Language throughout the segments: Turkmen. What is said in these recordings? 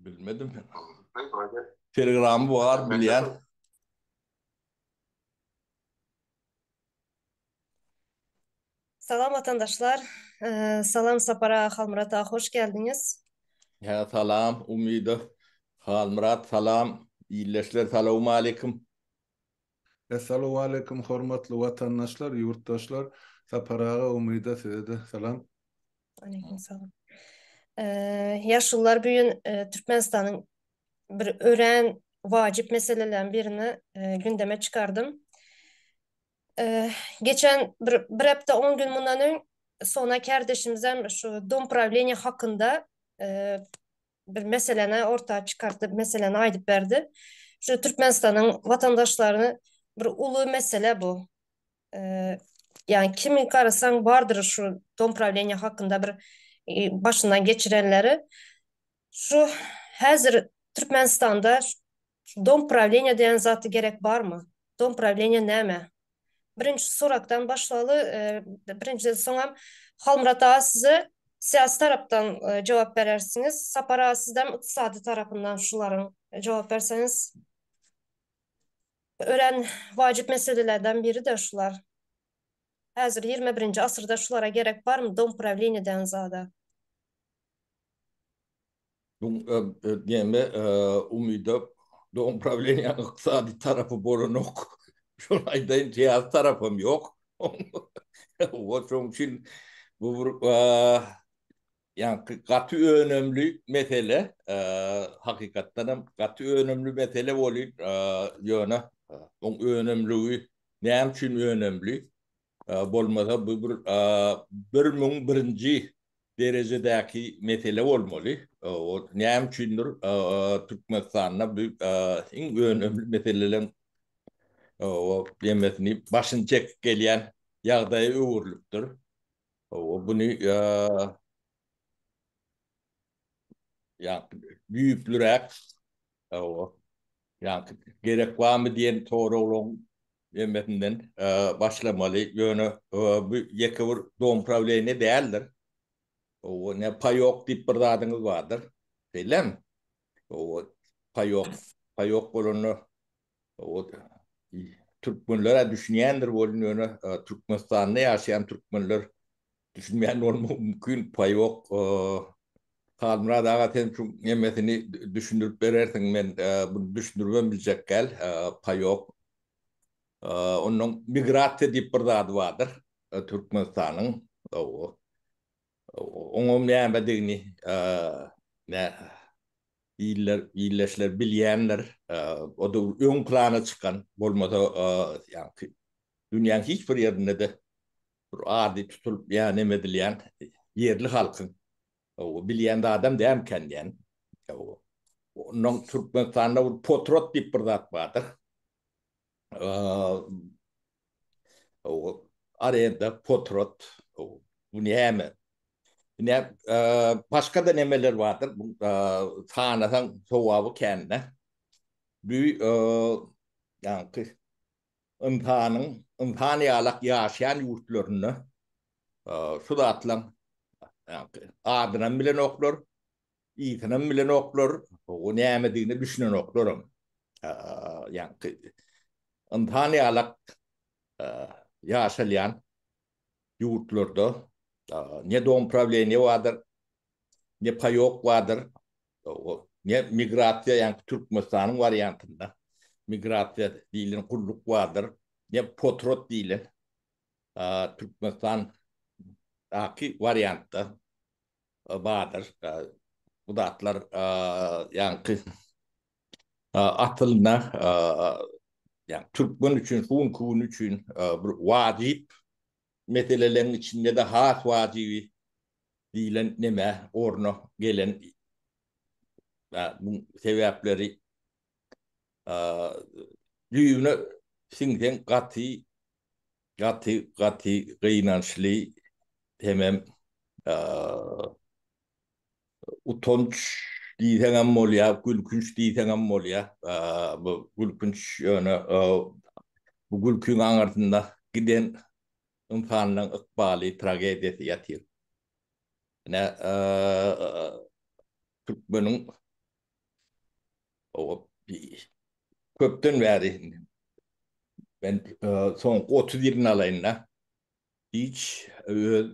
Bilmedim. Telegramy bar bilýän. Salam watandaşlar. Salam Sapar aga Halmyrat aga hoş geldiňiz. Hä salam Umyda Halmyrat salam ildeşler salowmaleýkim. Essalowaleýkim hormatly watandaşlar ýurtdaşlar Sapar aga Umyda sizede salam. Aleýkum salam. Ýaşulular bu gün Türkmenistanyň bir örän wajyp meseleleriň birini gündeme çykardym. Geçen bir, bir hepde 10 gün mundan öň Sona kärdeşimizem şu dom prawleniýa hakynda bir meseleni orta çykardy, meseleni aýdyp berdi. Şu Türkmenistanyň watandaşlaryny bir uly mesele bu. Ýani kimi garasaň bardyr şu dom prawleniýa hakynda bir başyndan geçirenleri. Şu häzir Türkmenistanda şu dom prawleniýa diýen zat gerek barmy? Dom prawleniýa näme? Birinji sorakdan başlaly, birinjiden soňam Halmyrat aga size syýasy tarapdan jogap berersiňiz, Sapar aga sizden ykdysady tarapyndan şularyň jogap berseňiz. Örän wajyp meselelerden biri-de şular. Häzir 21-nji asyrda şulara gerek barmy dom prawleniýa diýen zada? Näme umyda dom prawleniýanyň ykdysady tarapy bolanok. Şony aýdaýyn, syýasy tarapam ýok. O şoň üçin bu bir ýaňky gaty önemli mesele. Hakykatdan hem gaty önemli mesele bolýar. Ýöne oň önemligi näme üçin önemli? Bolmasa bu bir 1001-nji derejedäki mesele bolmaly. O näme üçindir Türkmenistanda bu iň önemli meseleleriň o demesini başyny çekip gelýän ýagdaýa öwrülipdir. O buny ýa düýplüräk o ýa gerek barmy diýen soraglaryň hemmesinden başlamaly. Ýöne bu ýeke bir dom prawleniýe däldir. O ne paýok diýip bir zadyňyz bardyr. Şeýlemi? O paýok, paýok bolanda o türkmenler düşünýändir bolun ýöne Türkmenistanda ýaşaýan türkmenler düşünmeýän bolmagy mümkin. Paýok Halmyrat aga sen şu nemesini düşündirip berersiň men bunu düşündiribem biljek däl. Paýok Ondan migrasiýa diýip bir zady bardyr Türkmenistanyň. Oňam nämedigini nä iller illeşler bilýändir. O da öň plana çykan bolmasa ýaňky dünýäň hiç bir ýerinde-de bir ady tutulyp ýa neme edilýän ýerli halkyň bilýän zadam dälmikä diýýän. Ondan Türkmenistanda bir potrot diýip bir zat bardyr. Arenda, potrat, bu näme? Ne, başga-da nemeler bardyr. Bu sanasaň sogaby kände. Bu ýaňky ynsanyň ynsan ýalak ýaşaýan ýurtlarynda şu zatlaň ýaňky adynam bilenoklar, ysynam bilenoklar, o nämedigine düşünenoklaram. Ýaňky ynsan ýalak ýaşalýan ýurtlarda ne dom prawleniýe bardyr, ne paýok bardyr, ne migrasiýa, ýaňky Türkmenistanyň wariantynda migrasiýa diýlen gulluk bardyr, ne potrot diýlen Türkmenistandaky wariantda bardyr. Bu zatlar ýaňky aslynda ýa türkmen üçin, şu günki gün üçin bir wajyp meseleleriň içinde-de has wajyby diýlen neme orna gelen bu sebäpleri düýbüne siňseň gaty gaty gaty gynançly hemem utanç diýseňem bolýar, gülkünç diýseňem bolýar. Bu gülkünç ýöne bu gülküň aňyrsynda giden ynsanlaryň ykbaly, tragediýasy ýatyr. Ine, türkmeniň. O köpden bäri men soňky 30 ýylyny alaýyn-da, hiç öz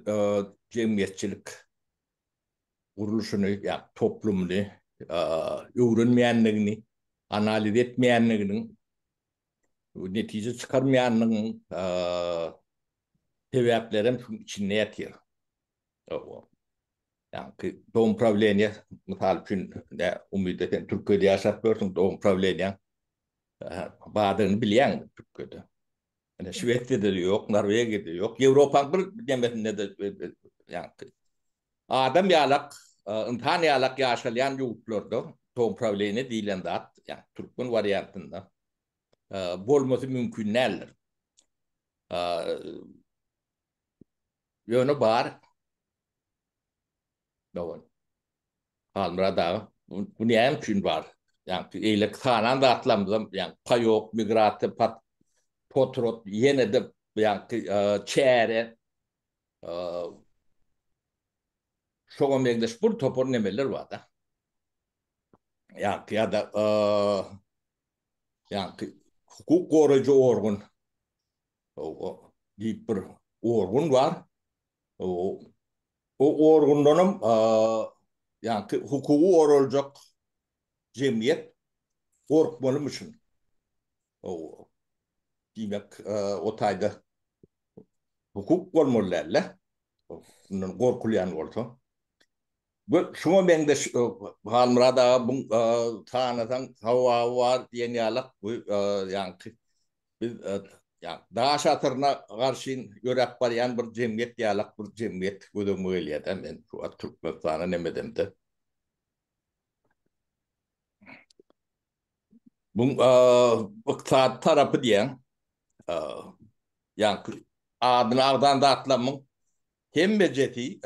jemgyýetçilik gurluşyny ýa toplumyny öwrenmeýändigini, analiz etmeýändiginiň, netije çykarmaýandygynyň sebäplerem şuň içinde ýatyr. Ýaňky dom prawleniýe, mysal üçin, Umyda sen Türkiýede ýaşap ýörsüň, dom prawleniýäň bardygyny bilýäň Türkiýede. Ine Şwesiýada ýok, Norwegiýada ýok, Ýewropanyň bir nemesinde-de ýaňky adam ýalak, ynsan ýalak ýaşalýan ýurtlarda dom prawleniýe diýlen zat, ýa türkmen wariantynda bolmasy mümkin däldir. Ýöne bar. Dogan. Halmyrat aga, bu näme üçin bar? Ýagny eýleki sanan zatlarymyzam, ýagny paýok, migrasiýa, pat, potrat, ýene-de ýagny çäre, şoňa meňzeş bir topar nemeler bar-da. Ýagny ýa-da ýagny hukuk goraýjy organ diýip bir organ bar. O organdanam ýaňky hukugy goraljak jemgyýet gorkmalymyşyn. Diýmek, o taýda hukuk bolmaly däl-de. Mundan gorkulýan bolsa. Bu şuňa meňzeş Halmyrat aga bu sanasaň sowaby bar diýen ýalak bu ýaňky biz daş asyryna garşyn ýöräp barýan bir jemgyýet ýalak bir jemgyýet göz öňüme gelýär-de men şu wagt Türkmenistana nemedemde. Bu ykdysady tarapy diýen ýaňky adyny agzan zatlarymyň hemmejesi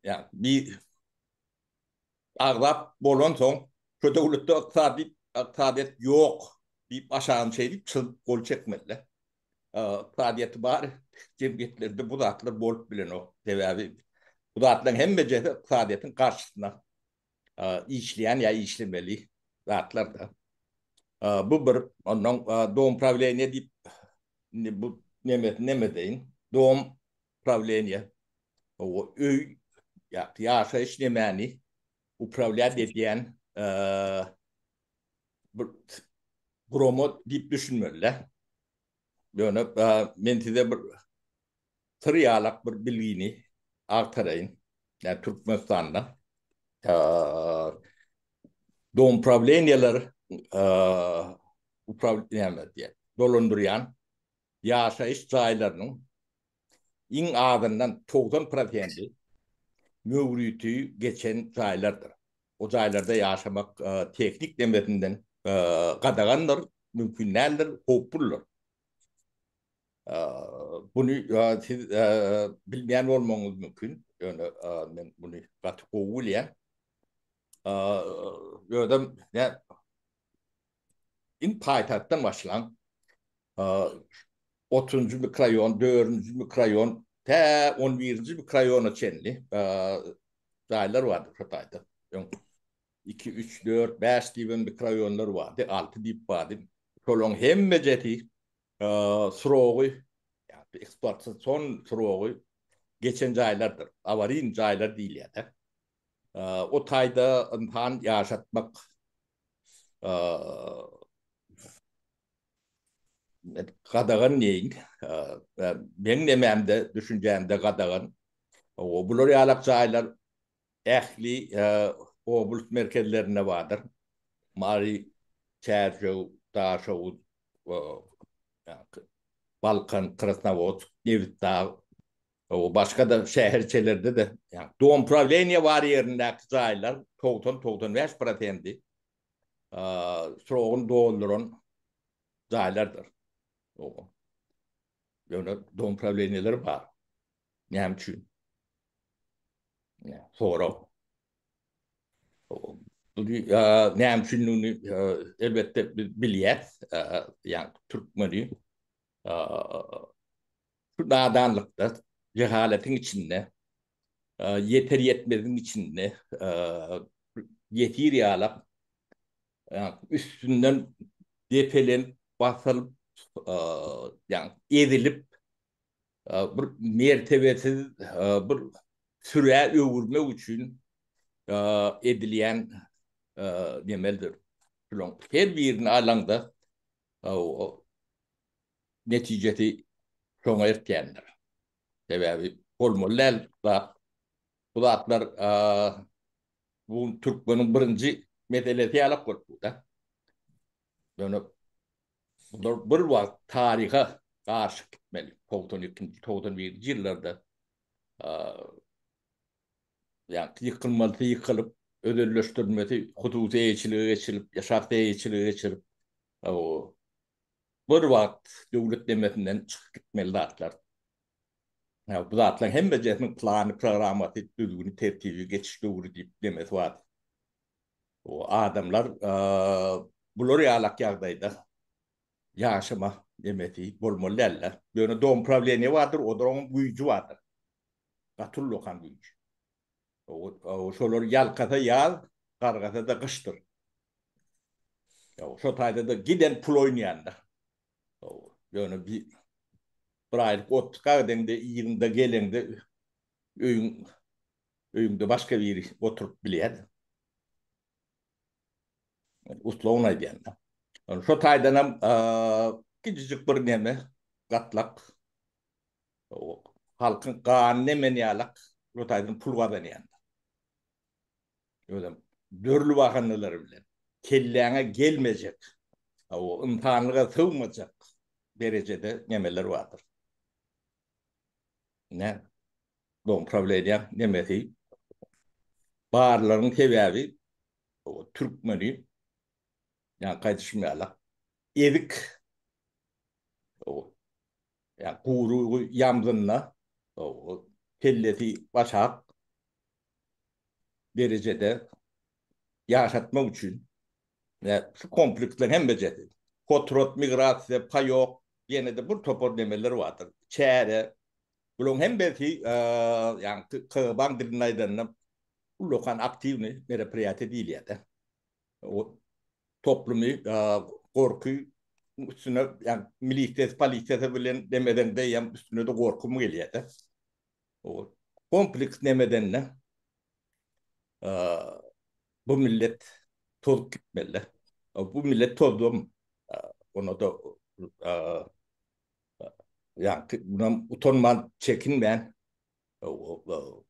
ýa bir agzap bolansoň şu döwletde ykdysady ykdysadyýet ýok diýip aşagyny şeýdip çyzyp gol çekmeli. Ykdysadyýeti bar jemgyýetlerde bu zatlar bolup bilenok. Sebäbi bu zatlaryň hemmejesi ykdysadyýetiň garşysyna işleýän ýa işlemeli zatlar-da. Bu bir, ondan dom prawleniýe diýip, indi bu nemesini neme edeýin, dom prawleniýe, o öý ýa ýaşaýyş nemäni uprawlýat edýän bir gurama diýip düşünmeli-dä. Ýöne men size bir syr ýalak bir bilgini agtaraýyn. Ýa Türkmenistanda dom prawleniýeler upraw näme diýýär, dolandyrýan ýaşaýyş jaýlarynyň iň azyndan 90 prosenti möwriti geçen jaýlardyr. O jaýlarda ýaşamak tehnik nemesinden gadagandyr, mümkin däldir, howpludyr. Buny siz bilmeýän bolmagyňyz mümkin, ýöne men buny gaty gowy bilýän. Özem iň paýtagtdan başlaň, otuzynjy mikroraýon, dördünji mikroraýon, tä on birinji mikroraýona çenli jaýlar bardy şo taýda. Öň iki, üç, dört, bäş diýibem mikroraýonlar bardy, alty diýip bardy. Şolaryň hemmejesi srogy, ýagny ekspluatasion srogy geçen jaýlardyr. Awarin jaýlar diýilýär-de. O taýda ynsan ýaşatmak gadagan diýeýin. Meň nemämde, düşünjämde gadagan. Bular ýalak jaýlar ähli oblast merkezlerinde bardyr. Mary, Çärjew, Daşoguz, Balkan, Krasnowodsk, Nebitdag, başga-da şäherçelerde-de, ýagny dom prawleniýe bar ýerindäki jaýlar 90-95 prosendi srogyny dolduran jaýlardyr. Ýöne dom prawleniýeleri bar. Näme üçin? Sorag. Bu näme üçindigini elbetde biz bilýäs. Ýagny türkmeni şu nadanlykda, jehaletiň içinde, ýeter-ýetmeziň içinde ýesir ýalak. Üstünden depelenip, basylyp, ýagny ezilip, bir mertebesiz bir sürä öwürmek üçin edilýän nemeldir. Şularyň her birini alaňda netijesi şoňa eltýändir. Sebäbi bolmaly däl zat. Bu zatlar bu türkmeniň birinji meselesi ýalak bolup dur-da. Ýöne bular bir wagt taryha garyşyp gitmeli. 92-nji, 91-nji ýyllarda ýa ýykylmalysy ýykylyp, özelleşdirilmesi hususy eýeçilige geçirilip, ýa şahsy eýeçilige geçirip, bir wagt döwlet nemesinden çykyp gitmeli zatlar. Bu zatlaryň hemmejesiniň plany, programmasy, düzgüni, tertibi, geçiş döwri diýip nemesi bar. O adamlar bular ýalak ýagdaýda ýaşama nemesi bolmaly däldir. Ýöne dom prawleniýe bardyr, olaryň güýji bardyr. Gaty ullakan güýç. Şolar ýalkasa ýaz, gargasa-da gyşdyr. Şo taýda-da giden pul oýnaýandyr. Ýöne bir bir aýlyk otpuska gideňde, yzyňda geleňde öýüň öýüňde başga biri oturyp bilýär. Uslown aýdýan-da. Şo taýdanam kiçijik bir neme gatlak halkyň ganyny emen ýalak şo taýdan pul gazanýan. Özem dürli bahanalar bilen kelläňe gelmejek, o ynsanlyga sygmajak derejede nemeler bardyr. Ne? Dom prawleniýaň nemesi barlaryň sebäbi o türkmeni ýa gaýdyşym ýalak ezik o ýa gurugy ýamzynda o kellesi başak derejede ýaşatmak üçin şu kompleksleriň hemmejesi, potrat, migrasiýa, paýok, ýene-de bir topar nemeler bardyr, çäre, bularyň hemmesi, ýagny KGB-nyň dilinde aýdanda, ullakan aktiwnyý meropriýatiýa diýilýär-de. O toplumy gorky üstüne, ýagny milisiýasy, polisiýasy bilen demedeňde, ýa üstüne-de gorky gelýär-de. O kompleks nemedende bu millet tozup gitmeli. Bu millet tozdum. Ona da ýa bunam utanman, çekinmän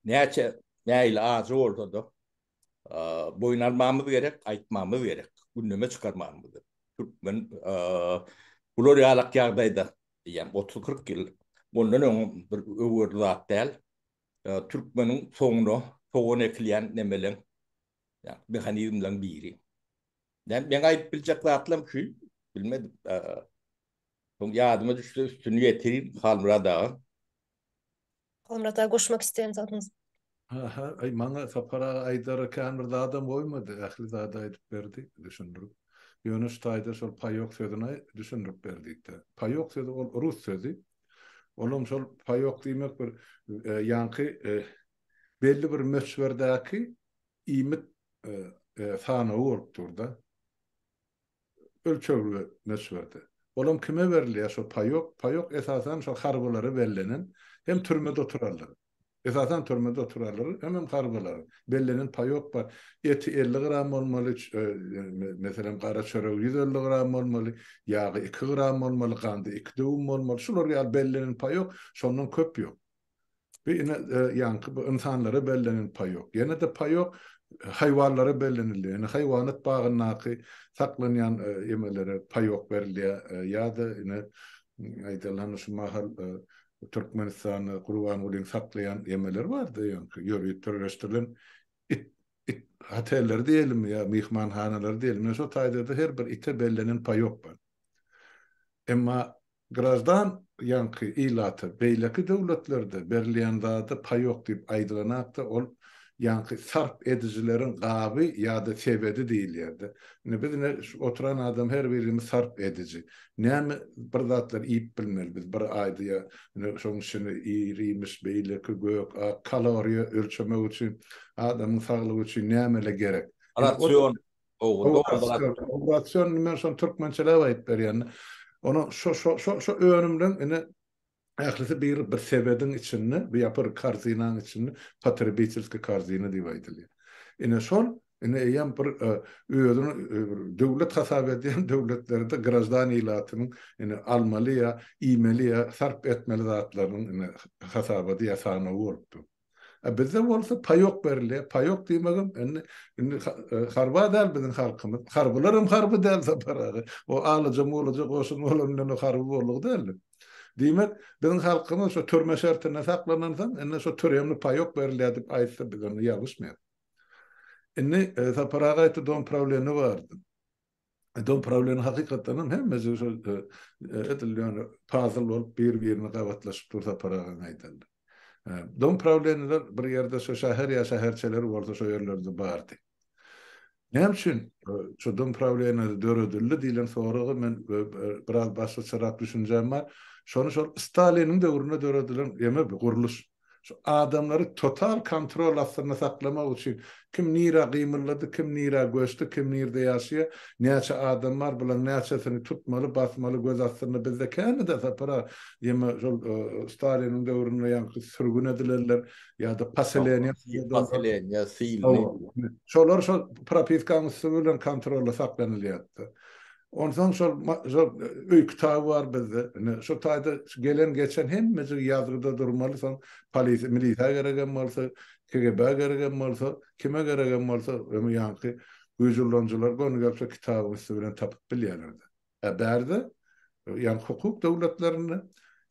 näçe nähili ajy bolsa-da boýun almamyz gerek, aýtmamyz gerek, gündeme çykarmamyz gerek. Türkmen bular ýalak ýagdaýda Eýýäm otuz-kyrk ýyl mundan öň bir öwerli zat däl. Türkmeniň soňuna sogan ekilýän nemeleň, ýa mehanizmleň biri. Näme meň aýdyp biljek zatlarym şu, bilmedim. Soň ýadyma düşse üstüni ýetirin Halmyrat aga. Halmyrat aga goşmak isleýän zadyňyz. Ha, aý maňa Sapar aga aýdara kän bir zadam goýmady, ähli zady aýdyp berdi, düşündirip. Ýöne şu taýda şol paýok sözüni düşündirip berdi-de. Paýok sözi ol rus sözi. Olam şol paýok diýmek bir ýaňky belli bir möçberdäki iýmit sanawy bolup dur-da. Ölçegli möçberde. Olam kime berilýär şo paýok? Paýok esasan şo harbylara bellenen hem türmede oturanlara. Esasan türmede oturanlara hemem harbylara bellenen paýok bar. Eti 50 gram bolmaly, meselem gara çöregi 150 gram bolmaly, ýagy 2 gram bolmaly, gandy 2 döwüm bolmaly. Şular ýaly bellenen paýok, şondan köp ýok. Bu ine ýaňky bu ynsanlara bellenen paýok. Ýene-de paýok haýwanlara bellenilýär. Ýöne haýwanat bagyndaky saklanýan ýemelere paýok berilýär. Ýa-da ine aýdaly şu mahal Türkmenistanda Gurbangulyň saklaýan ýemeleri bardy ýaňky ýöriteleşdirilen it it hotelleri diýelim ýa myhmanhanalary diýelim. Ine şo taýda-da her bir ite bellenen paýok bar. Emma Graždan ýaňky ilata beýleki döwletlerde berilýän zada paýok diýip aýdylanakda ol ýaňky sarp edijileriň gaby ýa-da sebedi diýilýärdi. Indi biz ine şu oturan adam her birimiz sarp ediji. Näme bir zatlar iýip bilmeli biz bir aýda ýa ine şoň içinde ir-iýmiş beýleki gök ak kaloriýa ölçemek üçin adamyň saglygy üçin nämele gerek. Rasion. Rasion men şony türkmençeläp aýdyp berýän. Onuň şo şo şo şo önümleň ine ählisi bir bir sebediň içinde, bir ýa bir korzinanyň içinde potrebitelskiý korzina diýip aýdylýar. Ine şol ine eýýäm bir özüni bir döwlet hasap edýän döwletlerde graždan ilatynyň ine almaly ýa iýmeli ýa sarp etmeli zatlarynyň ine hasabaty ýa sanawy bolup dur. A bizde bolsa paýok berilýär. Paýok diýmegem indi indi harba däl biziň halkymyz. Harbylar hem harby däl Sapar aga. O alaja-mulaja goşun bolan bilen o harby boldugy däldi. Diýmek, biziň halkymyz şo türme şertinde saklanansoň, indi şo türemli paýok berilýär diýip aýtsa biz onda ýalňyşmaýarys. Indi Sapar aga aýtdy, dom prawleniýa bardy. Dom prawleniýa hakykatdan hem hemmesi şo edil ýöne pazl bolup bir-birine gabatlaşyp dur Sapar agaň aýdany. Dom prawleniýalar bir ýerde şo şäher ýa şäherçeler bolsa şo ýerlerde bardy. Näme üçin şo dom prawleniýasy döredildi diýlen soraga men biraz başgaçarak düşünjäm bar. Şony şol Staliniň döwründe döredilen ýeme bir gurluş. Şu adamlary total kontrol astynda saklamak üçin kim nirä gymyldady, kim nirä göçdi, kim nirde ýaşaýar, näçe adam bar, bularyň näçesini tutmaly, basmaly göz astynda bizde känide Sapar aga, ýeme şol Staliniň döwründe ýaňky sürgün edilenler ýa-da poseleniýa Poseleniýa, silni. Şolar şol propiskanyň üsti bilen kontrolda saklanylýardy. Onsoň şol şol öý kitaby bar bizde. Ine, şo taýda gelen-geçen hemmejigi ýazgyda durmaly, soň polisiýa, milisiýa geregem bolsa, KGB-ä geregem bolsa, kime geregem bolsa, öňi ýaňky güýç ulanyjylar göni gelip şo kitabyň üsti bilen tapyp bilýärler-de. Ä bärde, ýaňky hukuk döwletlerinde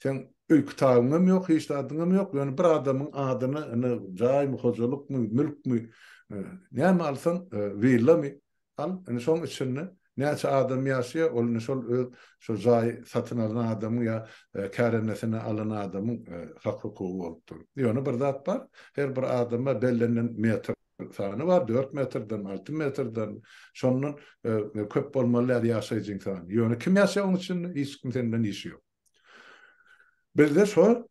seň öý kitabyňam ýok, hiç zadyňam ýok, ýöne bir adamyň adyna ine jaýmy, hojalykmy, mülkmi, näme alsaň, willamy, Al, indi şoň içinde näçe adam ýaşaýar, ol indi şol öz şo jaýy satyn alan adamyň ýa kärendesine alan adamyň hak-hukugy bolup dur. Ýöne bir zat bar, her bir adama bellenen metr sany bar, dört metrden, alty metrden, şondan köp bolmaly däl ýaşaýjyň sany. Ýöne kim ýaşaýar oň içinde, hiç kim senden bilen işi ýok. Bizde şo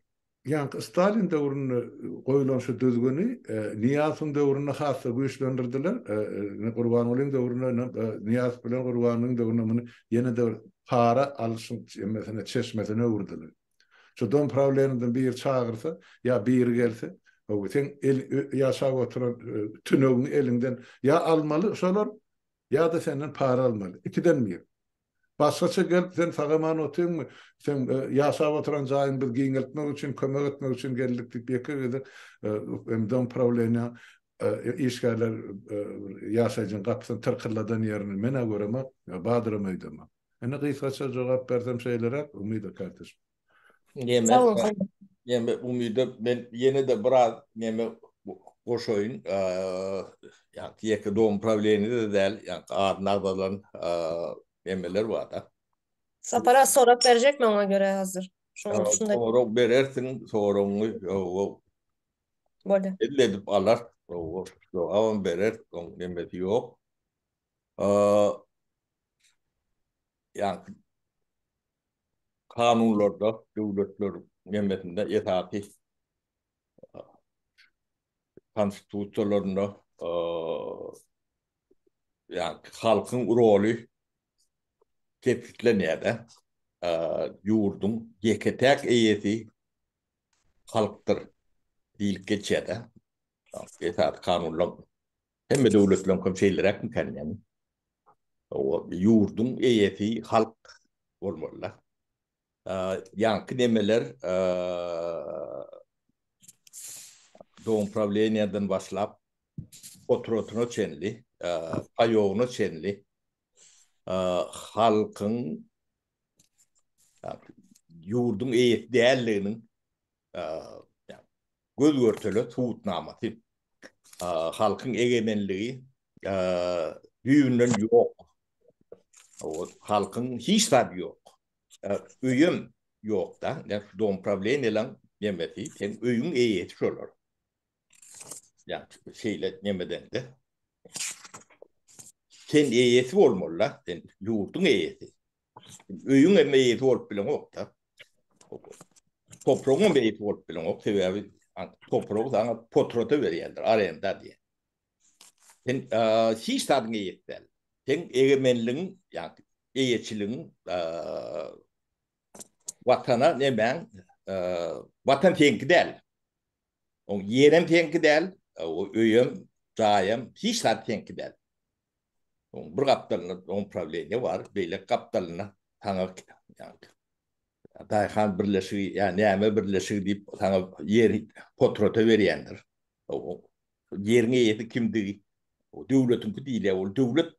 Ýaňky Stalin döwründe goýlan şu düzgüni Nyýazowyň döwründe has-da güýçlendirdiler. Indi Gurbangulyň döwründe Nyýazow bilen Gurbangulyň döwründe muny ýene-de bir para alyşyň emesine, çeşmesine öwürdiler. Şu dom prawleniýadan biri çagyrsa ýa biri gelse, hawa, seň el ýaşap oturan tünegiňi eliňden ýa almaly şolar, ýa-da senden para almaly. Ikiden biri. Başgaça gelip sen sag-aman otyňmy, seň ýaşap oturan jaýyňy biz giňeltmek üçin, kömek etmek üçin geldik diýip ýeke gezek MDOM prawleniýa işgärler ýaşaýjyň gapysyny tyrkylladan ýerini men-ä göremok, Badyram öýdemok. Indi gysgaça jogap bersem şeýleräk, Umyda kardeşim. Neme, neme Umyda men ýene-de biraz neme goşaýyn. Ýa ýeke dom prawleniýede däl, ýa adyny agzalan nemeler bar-da. Sapara sorag berjekmi oňa görä hazir? Şonuň şunda. Sorag berersiň, soragyňy Bolýar. Edil edip alar. Jogabam berer, oň nemesi ýok. Ýa kanunlarda, döwletler nemesinde esasy konstitusiýalarynda ýa halkyň roly kesgitlenýär-de. Ýurduň ýeke-täk eýesi halkdyr diýlip geçýär-de. Esasy kanunlar hemme döwletleriňkem şeýleräkmikä diýýän. Ýurduň eýesi halk bolmaly-da. Ýaňky nemeler domprawleniýadan başlap potrotyna çenli, paýogyna çenli halkyň ýurduň eýesi däldiginiň göz-görtele subutnamasy. Halkyň egemenligi düýbünden ýok. Halkyň hiç zady ýok. Öýem ýok-da. Dom prawleniýalaň nemesi, seň öýüň eýesi şolar. Ýa şeýle nemedende. Sen eýesi bolmaly-da, sen ýurduň eýesi. Öýüň hem eýesi bolup bileňok-da. Topragyň hem eýesi bolup bileňok, sebäbi topragy saňa potrata berýärler, arenda diýen. Sen hiç zadyň eýesi däl. Seň egemenligiň, ýagny eýeçiligiň watana nemäň, watan seňki däl. Oň ýerem seňki däl, öýem, jaýam, hiç zat seňki däl. Oň bir gapdalynda oň prawleniýe bar, beýleki gapdalynda saňa ýagny daýhan birleşigi ýa näme birleşigi diýip saňa ýeri potrata berýändir. Ýeriň eýesi kimdigi döwletiňki diýilýär, ol döwlet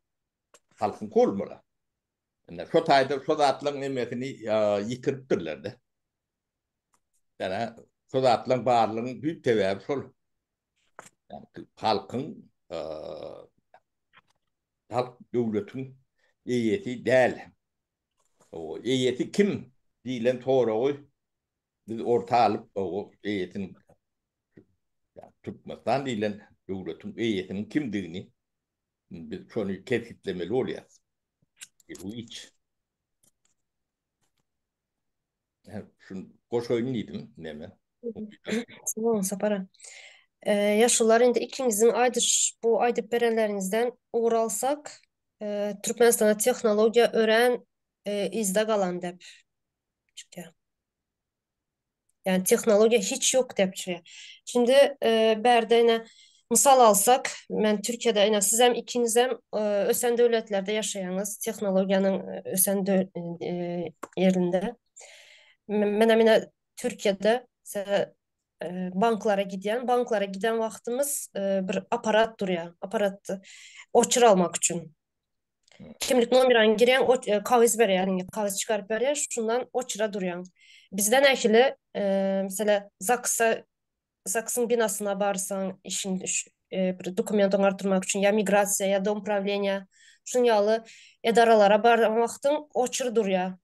halkyňky bolmaly. Indi şo taýda şo zatlaryň nemesini ýitiripdirler-de. Ýa şo zatlaryň barlygynyň düýp sebäbi şol. Ýagny halkyň halk döwletiň eýesi däl. O eýesi kim diýlen soragy biz orta alyp, o eýesiniň Türkmenistan diýlen döwletiň eýesiniň kimdigini biz şony kesgitlemeli bolýarys. Bu hiç. Şunu goşaýyn diýdim neme. Sag boluň Sapar aga. Ýaşulular indi ikiňiziň aýdyş bu aýdyp berenleriňizden ugur alsak, Türkmenistanda tehnologiýa örän yzda galan dep çykýar. Ýani tehnologiýa hiç ýok dep çykýar. Şimdi bärde ine mysal alsak, men Türkiýede ine sizem ikiňizem ösen döwletlerde ýaşaýaňyz, tehnologiýanyň ösen ýerinde. Menem ine Türkiýede banklara gidýän, banklara giden wagtymyz bir aparat durýar, aparat oçur almak üçin. Kimlik nomeryňy girýäň, kagyz berýär, ýagny kagyz çykaryp berýär, şundan oçura durýaň. Bizde nähili, meselem, ZAGS-a, ZAGS-yň binasyna barsaň, işiň bir dokument oňartyrmak üçin ýa migrasiýa, ýa dom prawleniýa, şuň ýaly edaralara baran wagtyň oçur durýar.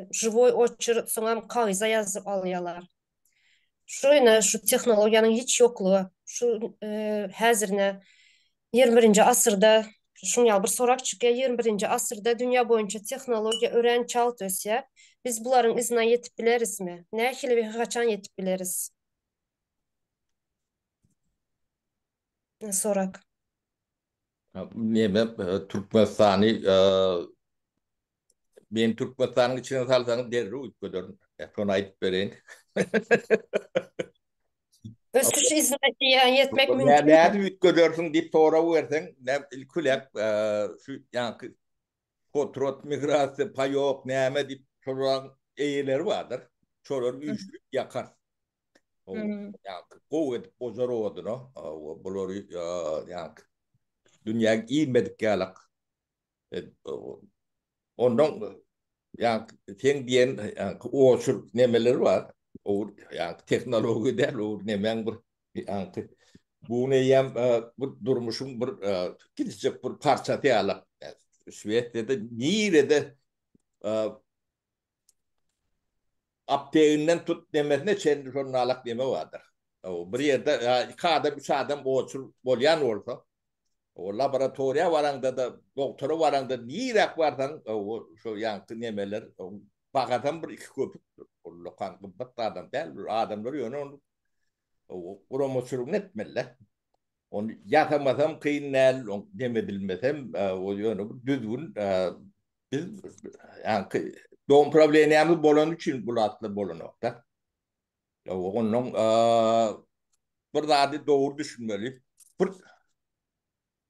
Žiwoý oçur, soňam kagyza ýazyp alýarlar. Şu ine şu tehnologiýanyň hiç ýoklugy, şu häzirine 21-nji asyrda şuň ýaly bir sorag çykýar, 21-nji asyrda dünýä boýunça tehnologiýa örän çalt ösýär. Biz bularyň yzyna ýetip bilerismi? Nähili we haçan ýetip bileris? Sorag. Neme Türkmenistany Meni Türkmenistanyň içine salsaňyz derrew üýtgederin. Şony aýdyp bereýin. Ösüş yzyna ýetmek mümkin. Nädip üýtgedersiň diýip sorag berseň, ilki bilen şu ýaňky potrot, migrasiýa, paýok, näme diýip şolaryň eýeleri bardyr. Şolary üýşürip ýakar. Ýaňky gowy edip ojar oduna, bulary ýaňky dünýä inmedik ýalak Ondan ýa sen diýen ýa oçur nemeler bar. O ýa tehnologiýa däl, o nemäň bir ýa bu neýem bu durmuşyň bir kiçijek bir parçasy ýaly. Şwesiýada nirede Apteginden tut nemesine çenli şol nalak neme bardyr. Bir ýerde iki adam, üç adam oçur bolýan bolsa, o laboratoriýa baraňda-da, dogtora baraňda niräk barsaň, şo ýaňky nemeler bahasam bir iki köpükdir. Ol lokan gymmat zadam däl. Adamlar ýöne ony guramaçylygyny etmeli-de. Ony ýasamasam kyn däl, oň neme edilmesem, o ýöne bir düzgün biz ýaňky dom prawleniýamyz bolany üçin bu zatlar bolanok-da. Ondan bir zady dogry düşünmeli. Bir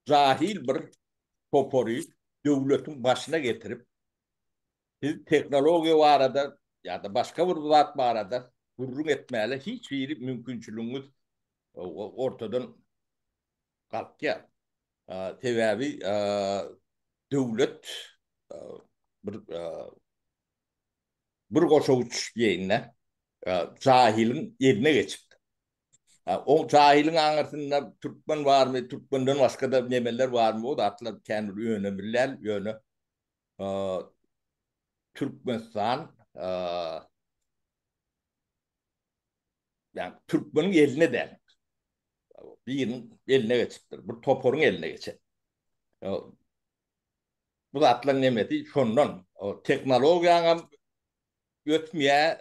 jahil bir topary döwletiň başyna getirip, siz tehnologiýa barada ýa-da başga bir zat barada gürrüň etmäge hiç hili mümkinçiligiňiz ortadan galkýar. Sebäbi döwlet bir bir goşawuç diýeýin-de, jahylyň eline geçipdir. O jahylyň aňyrsynda türkmen barmy, türkmenden başga-da nemeler barmy, o zatlar kän bir önemli däl, ýöne Türkmenistan Ýagny türkmeniň eline däl. Biriniň eline geçipdir. Bir toparyň eline geçen. Bu zatlaryň nemesi şondan. Tehnologiýaňam ösmeýär,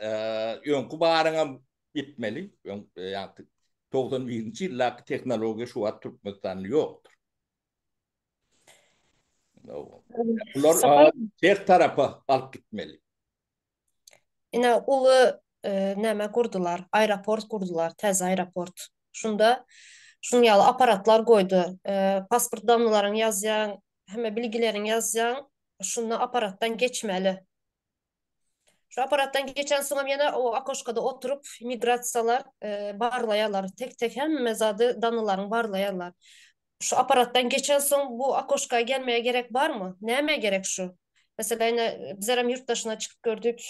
öňki baryňam gitmeli. Ýagny 91-nji ýyldaky tehnologiýa şu wagt Türkmenistanda ýokdur. Bular ters tarapa alyp gitmeli. Ine uly näme gurdular, aeroport gurdular, täze aeroport. Şunda şuň ýaly apparatlar goýdy. Pasport dannylaryňy ýazýaň, hemme bilgileriňi ýazýaň, şunda apparatdan geçmeli. Şu apparatdan geçen soňam ýene o okoşkada oturyp migrasiýalar barlaýarlar. Tek-tek hemme zady dannylaryňy barlaýarlar. Şu apparatdan geçen soň bu okoşka gelmeye gerek barmy? Nämä gerek şu? Mesela ine bizlerem ýurt daşyna çykyp gördük,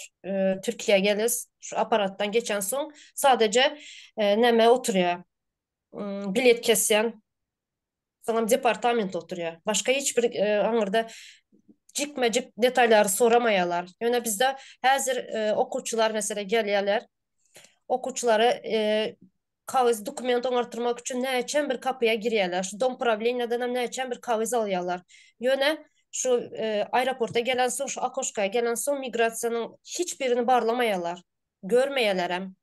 Türkiýä geles, şu apparatdan geçen soň sadece näme oturýar? Bilet kesýän, soňam departament oturýar. Başga hiç bir aňyrda jikme-jik detaýlary soramaýarlar. Ýöne bizde häzir okuwçylar mesela gelýärler. Okuwçylara kagyz dokument oňartyrmak üçin näçem bir kapyýa girýärler. Şu dom prawleniýadan hem näçem bir kagyz alýarlar. Ýöne şu aeroporta gelen soň, şu okoşkaya gelen soň migrasiýanyň hiç birini barlamaýarlar. Görmeýärlerem.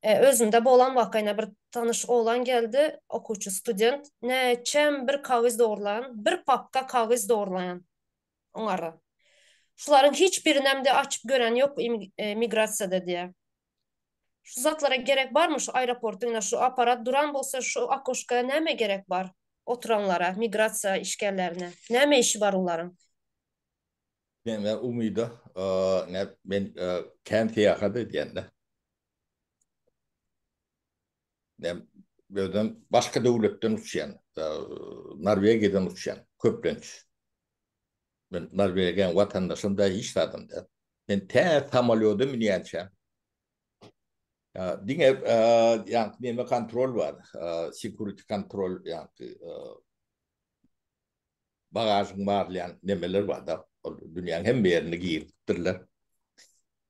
Özümde bolan waka ine bir tanyş oglan geldi, okuwçy, student. Näçem bir kagyz dogurlan, bir papka kagyz dogurlaýan oňara. Şularyň hiç birinem-de açyp gören ýok migrasiýada diýýär. Şu zatlara gerek barmy şu aeroportyň ine şu aparat duran bolsa şu okoşka näme gerek bar oturanlara migrasiýa işgärlerine näme işi bar olaryň. Näme Umyda ne men kän syýahat edýände men özüm başga döwletden uçýan Norwegiýadan uçýan köplenç men Norwegiýanyň watandaşym da hiç zadam däl. Men tä samolýoda münýänçäm diňe ýaňky neme kontrol bar, security kontrol ýaňky bagažyň barlaýan nemeler bar da, ol dünýäniň hemme ýerinde giripdirler.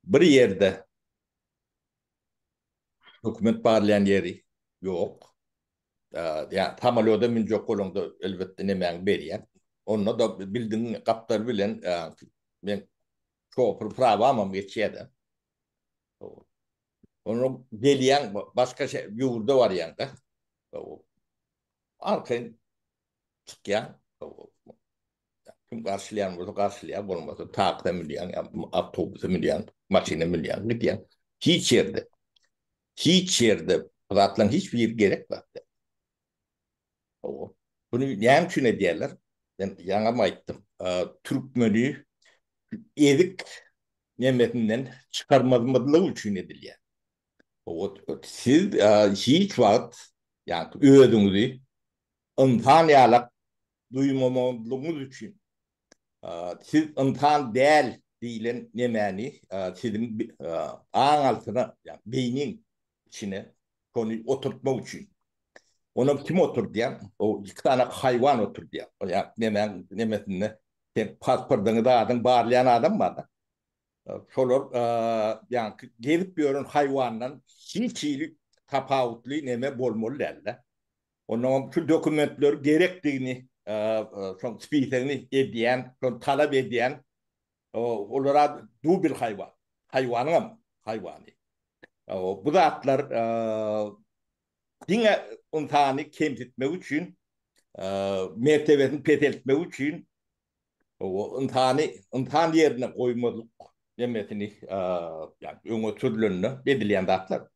Bir ýerde dokument barlaýan ýeri ýok. Ýa samolýoda münjek bolaňda elbetde nemäňi berýär. Onda-da bildigiň gapdal bilen men şoför prawamam geçýär-de. Onda gelýäň başga ýurda barýaň-da. Arkaýyn çykýaň. Kim garşylaýan bolsa garşylaýar, bolmasa taksa münýäň, awtobusa münýäň, maşyna münýäň, gidýäň. Hiç ýerde, hiç ýerde bu zatlaryň hiç biri gerek zat däl. Hawa. Buny näme üçin edýärler? Men ýaňam aýtdym. Türkmeni ezik nemesinden çykarmazlyk üçin edilýär. Hawa, siz hiç wagt, ýagny özüňizi ynsan ýalak duýmamazlygyňyz üçin, siz ynsan däl diýlen nemäni siziň aň altyna, ýagny beýniň içine şony oturtmak üçin. Onam kim oturdýar? O iki sany haýwan oturdýar. Ýagny nemäň nemesinde sen pasportyňy zadyň barlaýan adam bar-da. Şolar ýagny gezip ýören haýwandan hiç hili tapawutly neme bolmaly däl-de. Onnoňam şu dokumentleri gerekdigini, şoň spisegini edýän, şony talap edýän olara dubl haýwan. Haýwanyňam haýwany. Bu zatlar diňe ynsany kemsitmek üçin, mertebesini peseltmek üçin ynsany ynsan ýerine goýmazlyk nemesini ýagny öňe sürlende edilýän zatlar.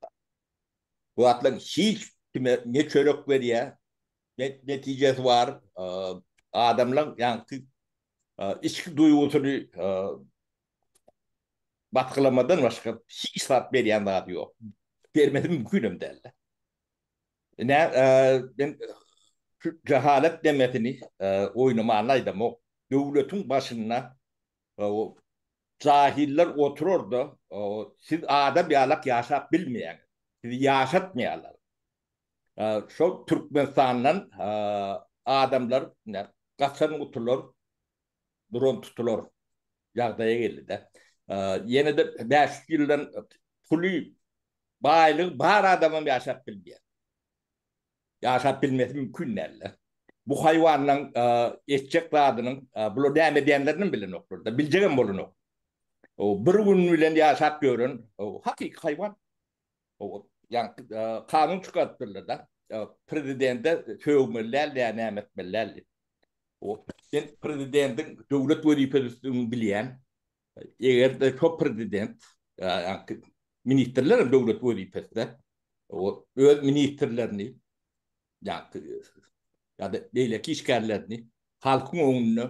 Bu zatlaryň hiç kime ne çörek berýär, ne netijesi bar. Adamlaryň ýaňky içki duýgusyny basgylamadan başga hiç zat berýän zady ýok. Bermesi mümkin hem däl. Ine, men şu jahalet demesini oýnamany aýdamok. Döwletiň başynda Jahiller oturarda siz adam ýalak ýaşap bilmeýäňiz. Sizi ýaşatmaýarlar. Şol Türkmenistandan adamlar gaçan gutular, duran tutular ýagdaýa geldi-de. Ýene-de 500 ýyldan puly, baýlygy bar adamam ýaşap bilmeýär. Ýaşap bilmesi mümkin däldir. Bu haýwanlaň etjek zadynyň bular näme edýänlerinem bilenoklar-da, biljegem bolanok. Bir gün bilen ýaşap ýören hakyky haýwan. Ýaňky kanun çykarypdyrlar-da, prezidente sögmeli däl ýa näme etmeli däl diýip. Sen prezidentiň döwlet wezipesidigini bilýän. Eger-de şo prezident, ministrler hem döwlet wezipesinde, öz ministrlerini ýa-da beýleki işgärlerini halkyň öňünde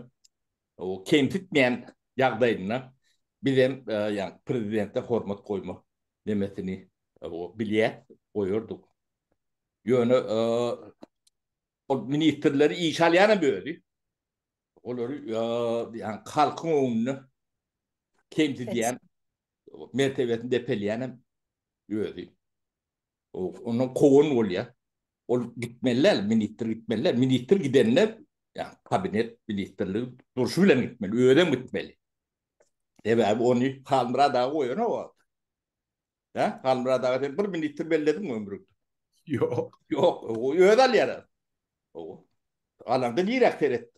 kemsitmeýän ýagdaýynda bizem ýagny prezidente hormat goýmak nemesini bilýäs, goýardyk. Ýöne ol ministrleri işe alýanam özi. Olary ýagny halkyň öňünde kemsidýän, mertebesini depelýänem özi. Ondan kowan bolýar. Ol gitmeli däl, ministr gitmeli däl. Ministr gidende, ýagny kabinet ministrligi durşy bilen gitmeli, özem gitmeli. Sebäbi ony Halmyrat aga goýanok o wagt. Hä? Halmyrat aga sen bir ministr bellediňmi ömrüňde? Ýok. Ýok, özi alýar. Alanda nirä seret?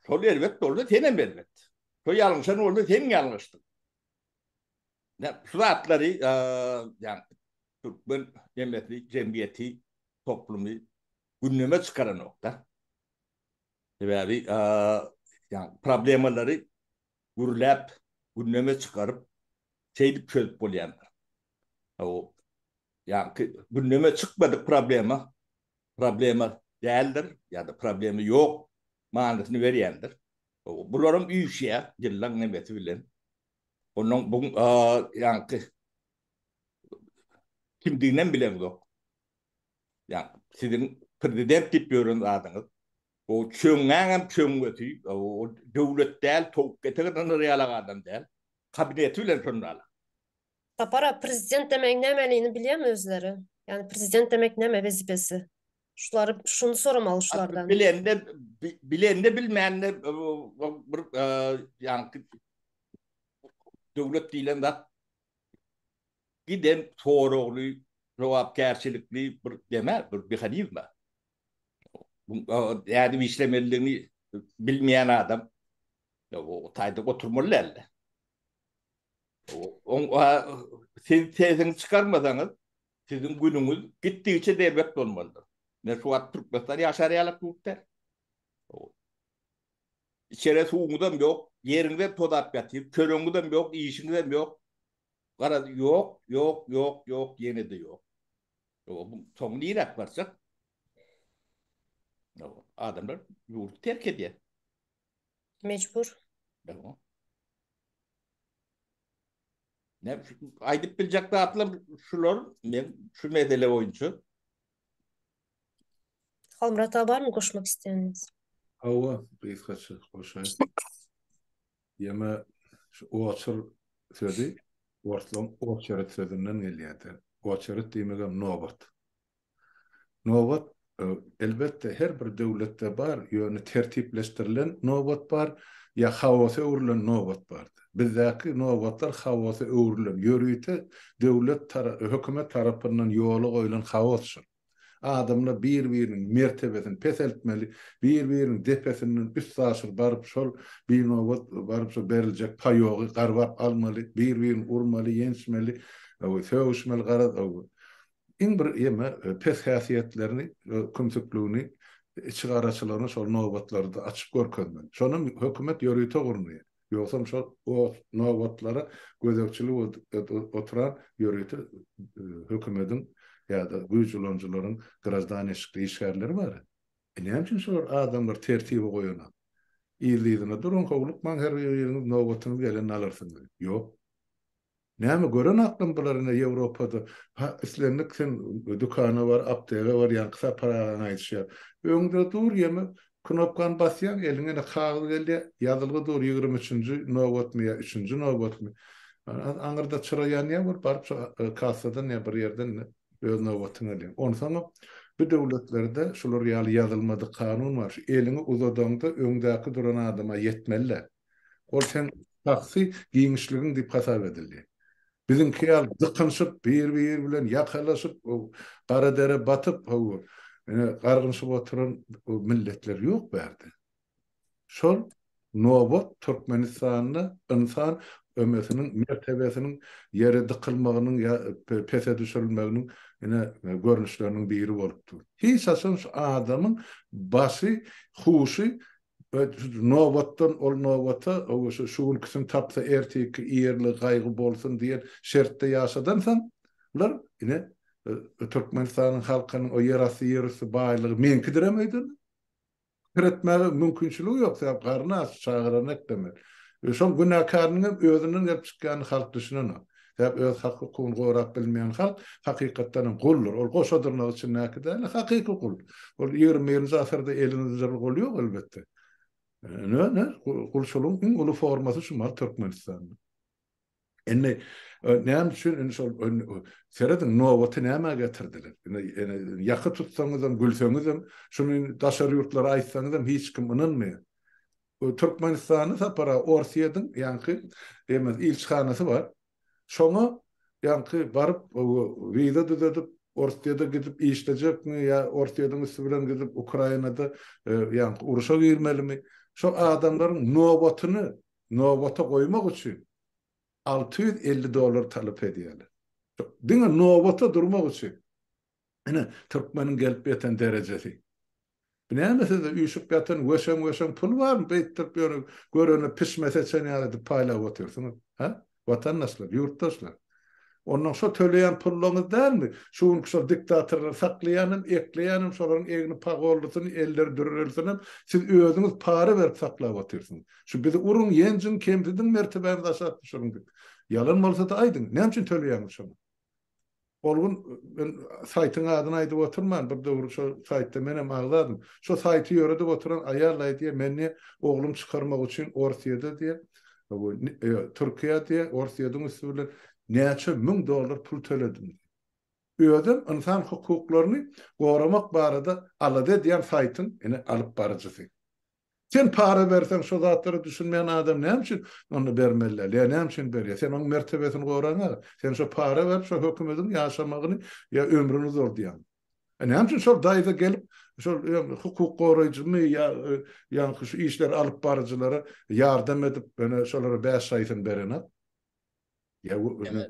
Şol erbet bolsa senem erbet. Şo ýalňyşan bolsa sen ýalňyşdyň. Şu zatlary ýagny türkmen jemgyýeti, jemgyýeti, toplumy gündeme çykaranok-da. Sebäbi ýagny problemalary gürläp, gündeme çykaryp, şeýdip çözüp bolýandyr. O ýagny gündeme çykmadyk problema problema däldir ýa-da problema ýok manysyny berýändir. Bularam üýşýär ýyllaň nemesi bilen. Onuň bu ýaňky kimdiginem bileňzok. Ýa siziň prezident diýip ýören zadyňyz. O çöňňäňem çöňňesi, o döwlet däl, towuk ete gyzynyr ýalak adam däl. Kabineti bilen şonda ala. Sapar aga prezident demegiň nämeligini bilýärmi özleri? Ýagny prezident demek näme wezipesi? Şulary şuny soramaly şulardan. Bilende bilende bilmände bir ýaňky döwlet diýlen zat giden soragly, jogapkärçilikli bir deme, bir mehanizma. Nädip işlemelidigini bilmeýän adam o taýda oturmaly däldi. Siz sesiňizi çykarmasaňyz, siziň günüňiz gitdigiçe erbet bolmalydyr. Men şu wagt Türkmenistan ýaşar ýalak ýurt däl. Içere suwuňyzam ýok, ýeriňizem tozap ýatyr, çöregiňizem ýok, işiňizem ýok. Garaz, ýok, ýok, ýok, ýok, ýene-de ýok. Bu soňy niräk barjak? Adamlar ýurdy terk edýär. Mejbur. Ne aýdyp biljek zatlar şular men şu mesele boýunça. Halmyrat aga barmy goşmak isleýäniňiz? Hawa, gysgaça goşaýyn. Ýeme şu oçur sözi orslaryň oçeret sözünden gelýärdi. Oçeret diýmegem nobat. Nobat, elbetde, her bir döwletde bar, ýöne tertipleşdirilen nobat bar, ýa haosa öwrülen nobat bar. Bizdäki nobatlar haosa öwrülen, ýörite döwlet, hökümet tarapyndan ýola goýlan haos şol. Adamlar bir-biriniň mertebesini peseltmeli, bir-biriniň depesinden üstaşyr baryp şol binobat baryp şol beriljek paýogy garbap almaly, bir-birini urmaly, ýençmeli, sögüşmeli garaz. Iň bir ýeme pes häsiýetlerini, kümsükligini, içigaraçylygyny şol nobatlarda açyp görkezmeli. Şonam hökümet ýörite gurnaýar. Ýogsam şol o nobatlara gözegçilik edip oturan ýörite hökümediň ýa-da güýç ulanyjylaryň graždan eşikli işgärleri bar. E näme üçin şolar adamlar tertibe goýanok? Yzly-yzyna duruň, howlukmaň her biriňiz nobatyňyz gelende alarsyňyz. Ýok. Näme gören aklym bular ine Ýewropada ha islendik sen dükana bar aptega bar ýaňky Sapar agaň aýdyşy ýaly öňde dur ýeme knopkany basýaň eliňe ine kagyz gelýä ýazylgy dur 23 üçünji nobatmy ýa üçünji nobatmy aňyrda çyra ýanýa bol baryp şo kassadan ýa bir ýerden ine öz nobatyňy alýaň onsoňam bu döwletlerde şular ýaly ýazylmadyk kanun bar şu eliňi uzadaňda öňdäki duran adama ýetmeli däl Ol seň şahsy giňişligiň diýip hasap edildi. Biziňki ýaly dykynyşyp, bir-biri bilen ýakalaşyp, gara dere batyp, hawa, ine, gargynyşyp oturan milletler ýok bärde. Şol. Nobat Türkmenistanda ynsan ömesiniň mertebesiniň ýere dykylmagynyň ýa pese düşürilmeginiň ine görnüşleriniň biri bolup dur. Hiç haçan şu adamyň başy, huşy nobatdan ol nobata şu şu günküsini tapsa ertirki iýerligi gaýgy bolsun diýen şertde ýaşadansoň bular ine Türkmenistanyň halkynyň o ýerasty ýerüsti baýlygy meňkidirem öýdenok. Pikir etmäge mümkinçiligi ýok, sebäp garny aç, çagalaryny eklemeli. Şoň günäkäriniň hem özünden gelip çykýanyny halk düşünenok. Sebäp öz hak-hukugyny gorap bilmeýän halk hakykatdan hem guldur. Ol goşa dyrnak içindäki däl, hakyky gul. Ol 21-nji asyrda elini zynjyrly gul ýok elbetde. Ine, ine, gulçulygyň iň uly formasy şu mal Türkmenistanda. Indi näme üçin indi şol serediň nobaty nämä getirdiler? Indi ýaka tutsaňyzam, gülseňizem, şuny daşary ýurtlara aýtsaňyzam hiç kim ynanmaýar. Türkmenistanda Sapar aga Orsýetiň ýaňky eme ilçihanasy bar. Şoňa ýaňky baryp wiza düzedip Orsýete gidip işlejekmi ýa Orsýetiň üsti bilen gidip Ukrainada ýaňky urşa girmelimi? Şol adamlaryň nobatyny nobata goýmak üçin 650 dollar talap edýärler. Diňe nobata durmak üçin. Ine, türkmeniň gelip ýeten derejesi. Bu näme sizde üýşüp ýatan weşeň-weşeň pul barmy, beýtdirip ýöne görene pişme seçen ýaly edip paýlap otyrsyňyz? Hä? Watandaşlar, ýurtdaşlar. Onnoň şo töleýän pullaňyz dälmi? Şu günki şol diktatorlary saklaýanam, ekleýänem, şolaryň egni pagollysyny, elleri dürrelisinem siz özüňiz para berip saklap otyrsyňyz. Şu bizi uruň, ýenjiň, kemsidiň, mertebämizi aşak düşüriň diýip. Ýalan bolsa-da aýdyň, näme üçin töleýäňiz şoňa? Ol gün men saýtyň adyny aýdyp oturman, bir döwür şo saýtda menem agzadym. Şo saýty ýöredip oturan aýal aýdýar, men diýýär, oglum çykarmak üçin Orsýede diýýär, Türkiýä diýýär, Orsýediň üsti bilen näçe müň dollar pul töledim diýýär. Özem ynsan hukuklaryny goramak barada alada edýän saýtyň ine alyp baryjysy. Sen para berseň şo zatlara düşünmeýän adam näme üçin onda bermeli däl ýa näme üçin berýär? Sen onuň mertebesini goraňa. Sen şo para berip şo hökümediň ýaşamagyny ýa ömrüni uzaldýaň. E näme üçin şol daýza gelip şol hukuk goraýjymy ýa ýaňky şu işleri alyp baryjylara ýardam edip ýöne şolara bäş şaýsyny berenok? Ýa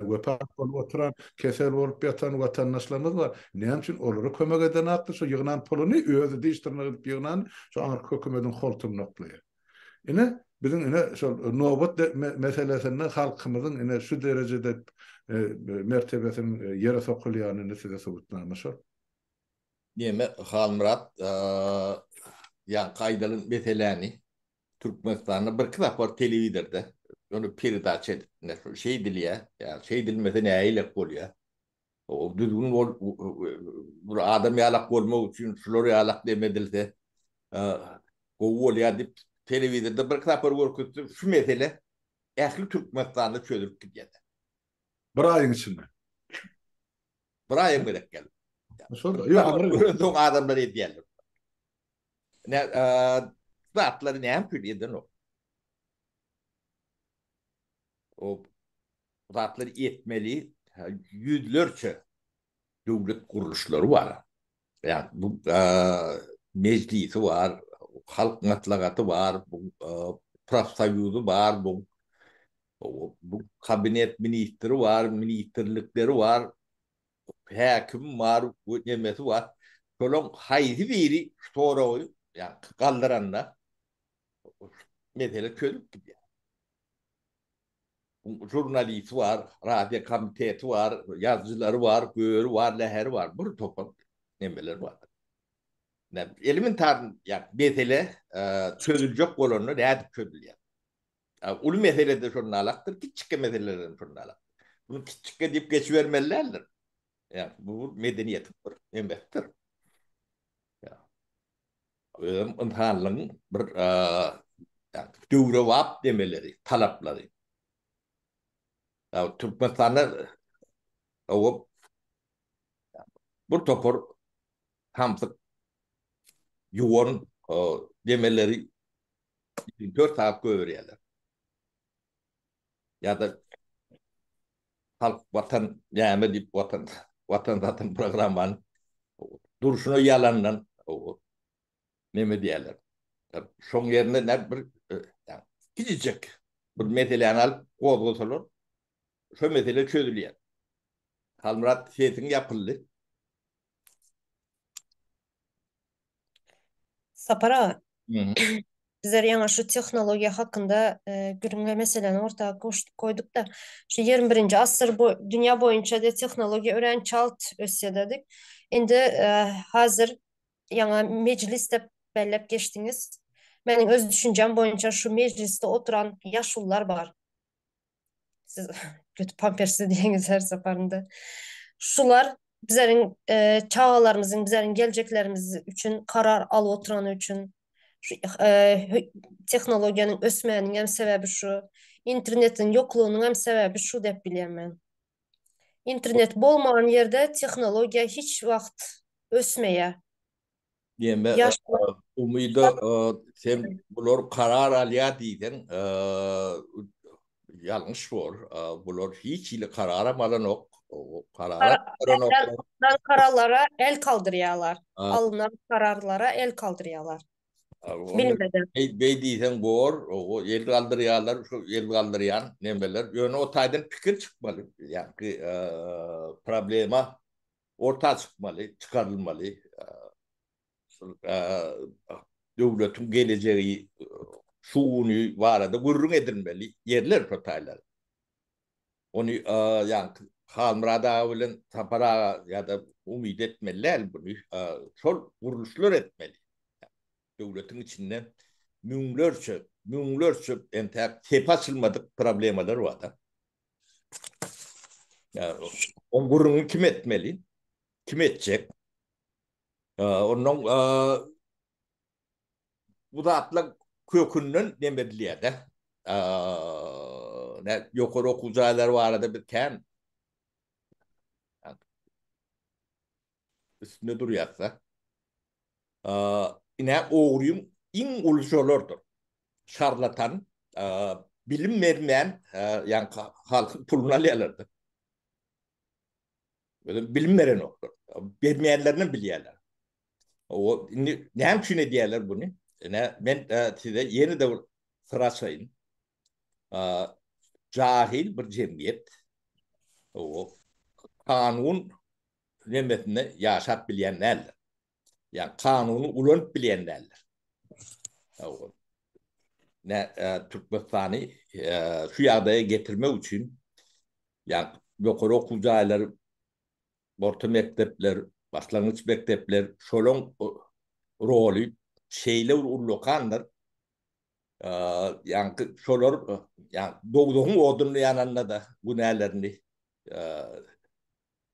wepat bolup oturan, kesel bolup ýatan watandaşlarymyz bar. Näme üçin olara kömek edenakdy, şo ýygnan puluny özi diş-dyrnak edip ýygnan, şo aňyrky hökümediň holtumyna oklaýar. Ine, biziň ine şol nobat meselesinde halkymyzyň ine şu derejede mertebesiniň ýere sokulýanyny size subutnama şol. Neme, Halmyrat, ýaňky aýdylan meseläni Türkmenistanda birki sapar telewizorda ony peredaça edip, ine şeýdilýär, ýa şeýdilmese nähilek bolýar. O düzgün bol bir adam ýalak bolmak üçin şular ýalak dem edilse gowy bolýar diýip telewizorda birki sapar görkezse şu mesele ähli Türkmenistanda çözülip gidýär. Bir aýyň içinde. Bir aýam gerek däl. Şol, ýok, soň adamlar edýärler. Ne, zatlary näme üçin edenok? O zatlary etmeli ýüzlerçe döwlet gurluşlary bar. Ýa bu mejlisi bar, halk maslahaty bar, bu profsoýuzy bar, bu bu kabinet ministri bar, ministrlikleri bar. Häkim bar, nemesi bar. Şolaň haýsy biri şu soragy ýa galdyranda mesele çözülip gidýär. Žurnalisti bar, radio komiteti bar, ýazyjylary bar, göri bar, läheri bar, bir topar nemeler bar. Elementar ýa mesele çözüljek bolanda nädip çözülýär? Uly mesele-de şonda alakdyr, kiçjikge meseleler hem şonda alakdyr. Bunu kiçjikge diýip geçibermeli däldir. Ýa bu medeniýetiň bir nemesidir. Ýa özem ynsanlygyň bir döwrebap demeleri, talaplary. Ýa Türkmenistanda o bir topar samsyk ýuwan demeleri 24 sagat gögerýärler. Ýa-da halk watan näme diýip watan watan satan programmany durşuna ýalandan neme diýerler. Şoň ýerine ne bir e, Kiçijek bir meseläni alyp gozgasalar, şo mesele çözülýär. Halmyrat sesiň ýapyldy. Sapar aga, bizler ýaňa şu tehnologiýa hakynda gürrüň we meseläni orta goýduk-da, şu 21-nji asyr bu dünýä boýunça de tehnologiýa örän çalt ösýär dedik. Indi hazir ýaňa mejlis dep belläp geçdiňiz. Meniň öz düşünjem boýunça şu mejlisde oturan ýaşulular bar. Siz kötü pampersli diýeňiz her saparynda. Şular bizleriň e, çagalarymyzyň, bizleriň geljeklerimiz üçin karar alyp oturany üçin şu e, tehnologiýanyň ösmeginiň hem sebäbi şu, internetiň ýoklugynyň hem sebäbi şu dep bilýän men. Internet bolman ýerde tehnologiýa hiç wagt ösmeýär. Diýme, umyda sen bular karar alýar diýseň, ýalňyş bor. Bular hiç hili kararam alanok. Karara alynan kararlara el kaldyrýarlar. Alynan kararlara el kaldyrýarlar. Bilmeden. Beý diýseň bor, el galdyrýarlar, şu el galdyrýan nemeler. Ýöne o taýdan pikir çykmaly. Ýagny problema orta çykmaly, çykarylmaly. Döwletiň gelejegi, şu güni barada gürrüň edilmeli ýerler şo taýlar. Ony ýaňky Halmyrat aga bilen Sapar aga ýa-da umyt etmeli däl buny. Şol gurluşlar etmeli. Döwletiň içinde müňlerçe, müňlerçe entäk sepi açylmadyk problemalar bar-da. Oň gürrüňini kim etmeli? Kim etjek? Ondan bu zatlar kökünden neme edilýär-de. Ne ýokary okuw jaýlary barada biz kän üstünde durýarys-da. Ine ogryň iň uly şolardyr. Şarlatan, bilim bermän, ýaňky halkyň puluny alýarlar-da. Özem bilim berenoklar. Bermeýänlerinem bilýärler. O indi näme üçin edýärler buny? Ine men size ýene-de bir syr açaýyn. Jahil bir jemgyýet o kanun nemesinde ýaşap bilýän däldir. Ýa kanuny ulanyp bilýän däldir. Ne Türkmenistany şu ýagdaýa getirmek üçin ýa ýokary okuw jaýlary, orta mekdepler, başlangyç mekdepler şolaň roly şeýle bir ullakandyr. Ýaňky şolar ýa dowzahyň odunda ýananda-da günälerini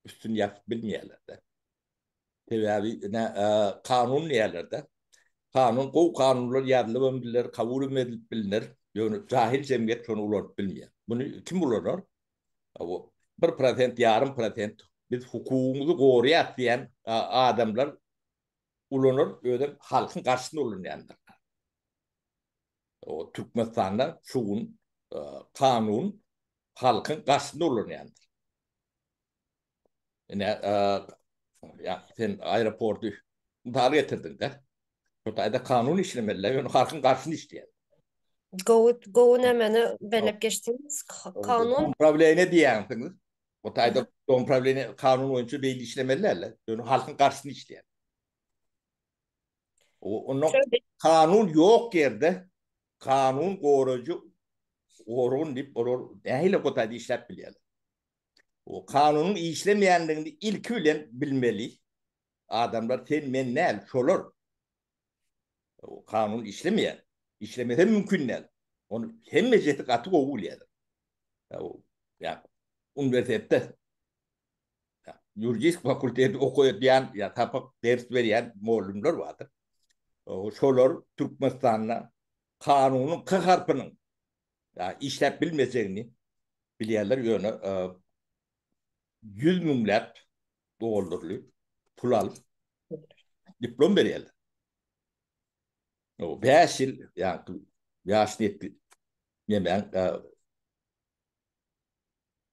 üstüni ýapyp bilmeýärler-de. Sebäbi ine kanun diýýärler-de. Kanun gowy kanunlar ýazylybam bilner, kabul hem edilip bilner. Ýöne jahil jemgyýet şony ulanyp bilmeýär. Muny kim ulanar? O 1%, ýarym prosent biz hukugyňyzy goraýas diýen adamlar ulanar, özem halkyň garşysyna ulanýandyr. O Türkmenistanda şu gün kanun halkyň garşysyna ulanýandyr. Ine, ýa sen aeroporty mysal getirdiň-de. Şu taýda kanun işlemeli, ýöne halkyň garşysyna işleýär. Gowy, gowy nämeni belläp geçdiňiz. Kanun Prawleniýe diýýäňsiňiz. O taýda dom prawleniýe kanun boýunça beýle işlemeli däl-de, ýöne halkyň garşysyna işleýär. Onda kanun ýok ýerde kanun goraýjy organ diýip olar nähili o taýda işläp bilýärler? O kanunyň işlemeýändigini ilki bilen bilmeli. Adamlar sen men däl, şolar. O kanun işlemeýär. Işlemese mümkin däl. Ony hemmejesi gaty gowy bilýärler. Ýa uniwersitetde ýuridik fakulteti okaýan ýa sapak ders berýän mugallymlar bardyr. Şolar Türkmenistanda kanunyň K harpynyň işläp bilmejegini bilýärler, ýöne ýüz müňläp dollarly pul alyp diplom berýärler. O 5 ýyl ýa ýaş netli nemäň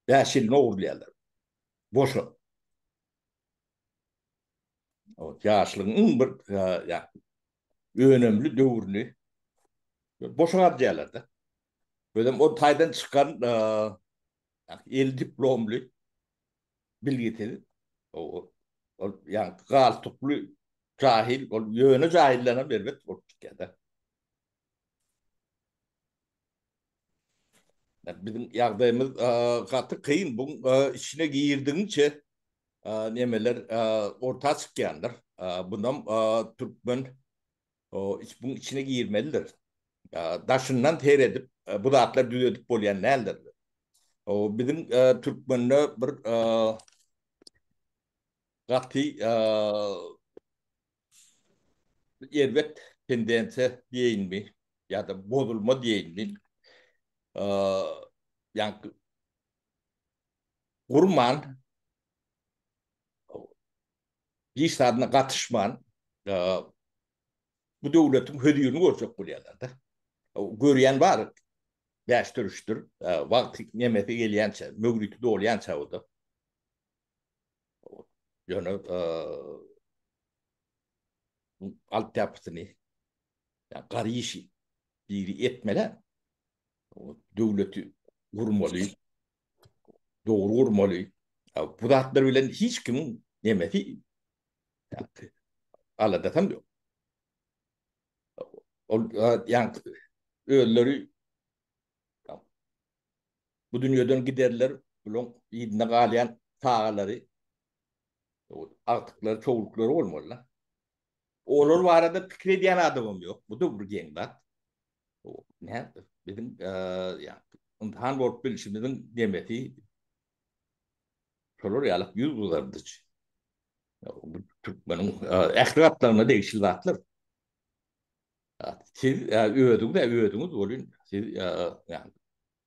5 ýylyny ogurlaýarlar. Boşa. O ýaşlygyň iň bir ýa önemli döwrüni boşa harjaýarlar-da. Özem o taýdan çykan el diplomly bilgisiz ol ýaňky galstukly jahil ol ýöne jahildenem erbet bolup çykýar-da. Biziň ýagdaýymyz gaty kyn. Bu içine girdigiňçe nemeler orta çykýandyr. Bunam türkmen buň içine girmelidir. Daşyndan seredip bu zatlar düzedip bolýan däldir. Biziň türkmende bir gaty erbet tendensiýa diýeýinmi ýa-da bozulma diýeýinmi, ýaňky gurman, hiç zadyna gatyşman bu döwletiň hözirini görjek bolýarlar-da. Görýän bar, bäşdir, üçdür, wagty nemesi gelýänçä, möwriti dolýança o-da. Ýöne altyapysyny ýa gara işi biri etmeli. Döwleti gurmaly, dogry gurmaly. Bu zatlar bilen hiç kimiň nemesi aladasam ýok. Ol ýa özleri Bu dünýeden giderler, bulaň yzynda galýan çagalary, agtyklary, çowluklary bolmaly-da. Olar barada pikir edýän adamam ýok. Bu-da bir geň zat. Näme, biziň ynsan bolup bilşimiziň nemesi şolar ýaly ýüz gyzardyjy. Bu türkmeniň ähli gatlagyna degişli zatlar. Siz özüňiz-ä özüňiz welin, siz ýagny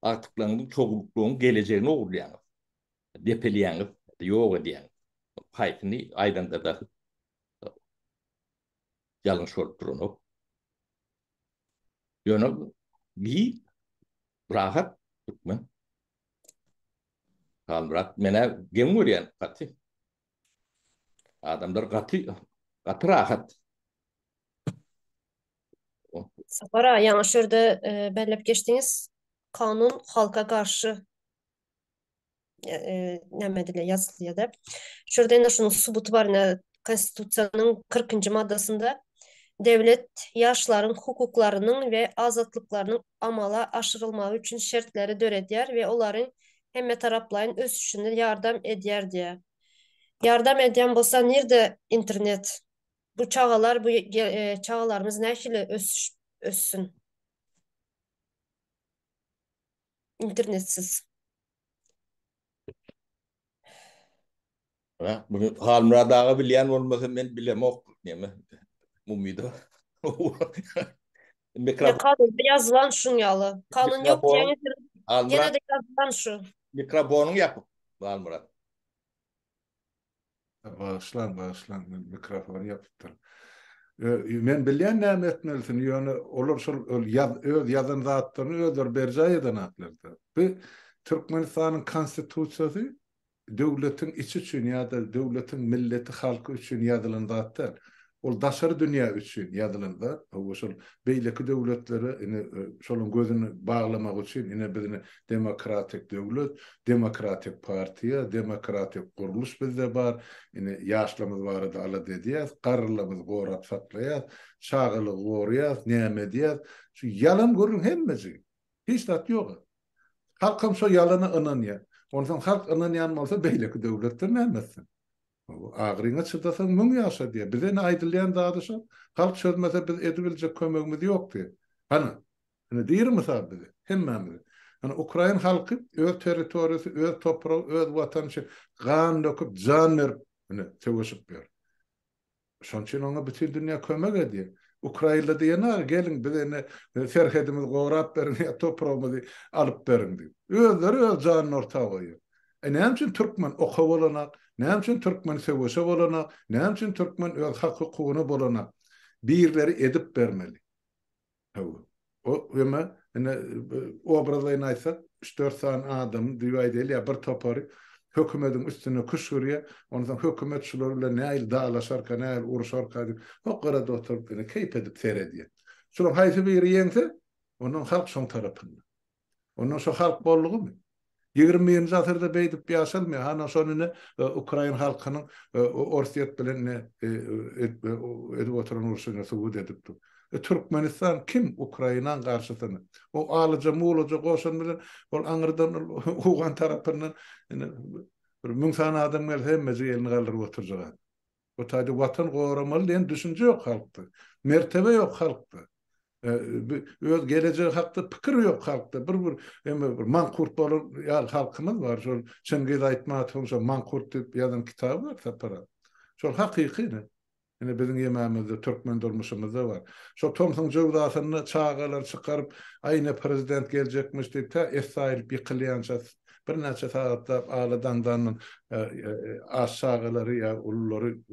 agtyklaryňyzyň, çowluklygyň gelejegini ogurlaýaňyz, depeleýäňiz, ýok edýäňiz. Haýsyny aýdaňda-da ýalňyş bolup duranok. Ýöne giý, rahat türkmen. Halmyrat, men-ä geň görýän gaty. Adamlar gaty, gaty rahat. Sapar aga, ýaňy şu ýerde belläp geçdiňiz, kanun halka garşy näme edilýär, ýazylýar diýip. Şu ýerde indi şunuň subuty bar, ine Konstitusiýanyň 40-njy maddasynda döwlet ýaşlaryň hukuklarynyň we azatlyklarynyň amala aşyrylmagy üçin şertleri döredýär we olaryň hemmetaraplaýyn ösüşine ýardam edýär diýýär. Ýardam edýän bolsa nirde internet? Bu çagalar bu çagalarymyz nähili ösüş össün? Internetsiz. Ha, bunu Halmyrat aga bilýän bolmasa men bilemok neme. Umyda. Mikrofon. Kanunda ýazylan şuň ýaly. Kanun ýok diýeňiz. Ýene-de ýazylan şu. Mikrofonyň ýapyk Halmyrat. Bagyşlaň, bagyşlaň, men mikrofony ýapypdyryn. Men bilýän näme etmelisini, ýöne olar şol ýaz, öz ýazan zatlaryny özleri berjaý edenaklar-da. Bu Türkmenistanyň Konstitusiýasy döwletiň içi üçin ýa-da döwletiň milleti, halky üçin ýazylan zat däl. Ol daşary dünýä üçin ýazylan zat. Hawa, şol beýleki döwletlere ine şolaryň gözüni baglamak üçin ine biz ine demokratik döwlet, demokratik partiýa, demokratik gurluş bizde bar, ine ýaşlarymyz barada alada edýäs, garrylarymyzy gorap saklaýas, çagalygy goraýas, näme edýäs. Şu ýalan gürrüň hemmejigi. Hiç zat ýok. Halkam şo ýalana ynanýar. Onsoň halk ynanýan bolsa beýleki döwletler näme etsin? Agyryňa çydasaň müň ýaşa diýýär. Bize ine aýdylýan zady şo. Halk çözmese biz edibiljek kömegimiz ýok diýýär. Hany, ine diri mysal bize, hemmämize. Hany ukrain halky öz territoriýasy, öz topragy, öz watany üçin gan döküp, jan berip ine söweşip ýör. Şonuň üçin oňa bütin dünýä kömek edýär. Ukrainler diýenok, geliň bize ine serhedimizi gorap beriň ýa topragymyzy alyp beriň diýip. Özleri öz janyny orta goýýar. E näme üçin türkmen oka bolanak, näme üçin türkmen söweşe bolanak, näme üçin türkmen öz hak-hukugyna bolanak? Birleri edip bermeli. Hawa. O eme ine obrazlaýyn aýtsak, üç-dört sany adamy diýip aýdaýly ýa bir topary hökümediň üstüne küşgürýär. Onsoň hökümet şular bilen nähili dalaşarka, nähili uruşarka diýip, hokgarada oturyp ine keýp edip seredýär. Şularyň haýsy biri ýeňse, ondan halk şoň tarapynda. Ondan şo halk boldugymy? 21-nji asyrda beýdip ýaşalmaýar. Hana şony ine ukrain halkynyň Orsýet bilen ine edip oturan urşuny subut edip dur. Türkmenistan kim Ukrainaň garşysyna? O alyja mulaja goşun bilen ol aňyrdan owgan tarapyndan ine bir müň sany adam gelse hemmejik elini galdyryp oturjak adam. Bu taýda watan goramaly diýen düşünje ýok halkda. Mertebe ýok halkda. Öz gelejegi hakda pikir ýok halkda. Bir bir emme bir mankurt bolan ýaly halkymyz bar. Şol Çingiz Aýtmatowyň şol Mankurt diýip ýazan kitaby bar Sapar aga. Şol hakyky ine. Ine biziň ýemämizde, türkmen durmuşymyzda bar. Şo tomsuň jöwzasynda çagalary çykaryp, aý ine prezident geljekmiş diýip tä essaýylyp ýykylýança Birnäçe sagatlap ala daňdandan aç çagalary ýa ululary,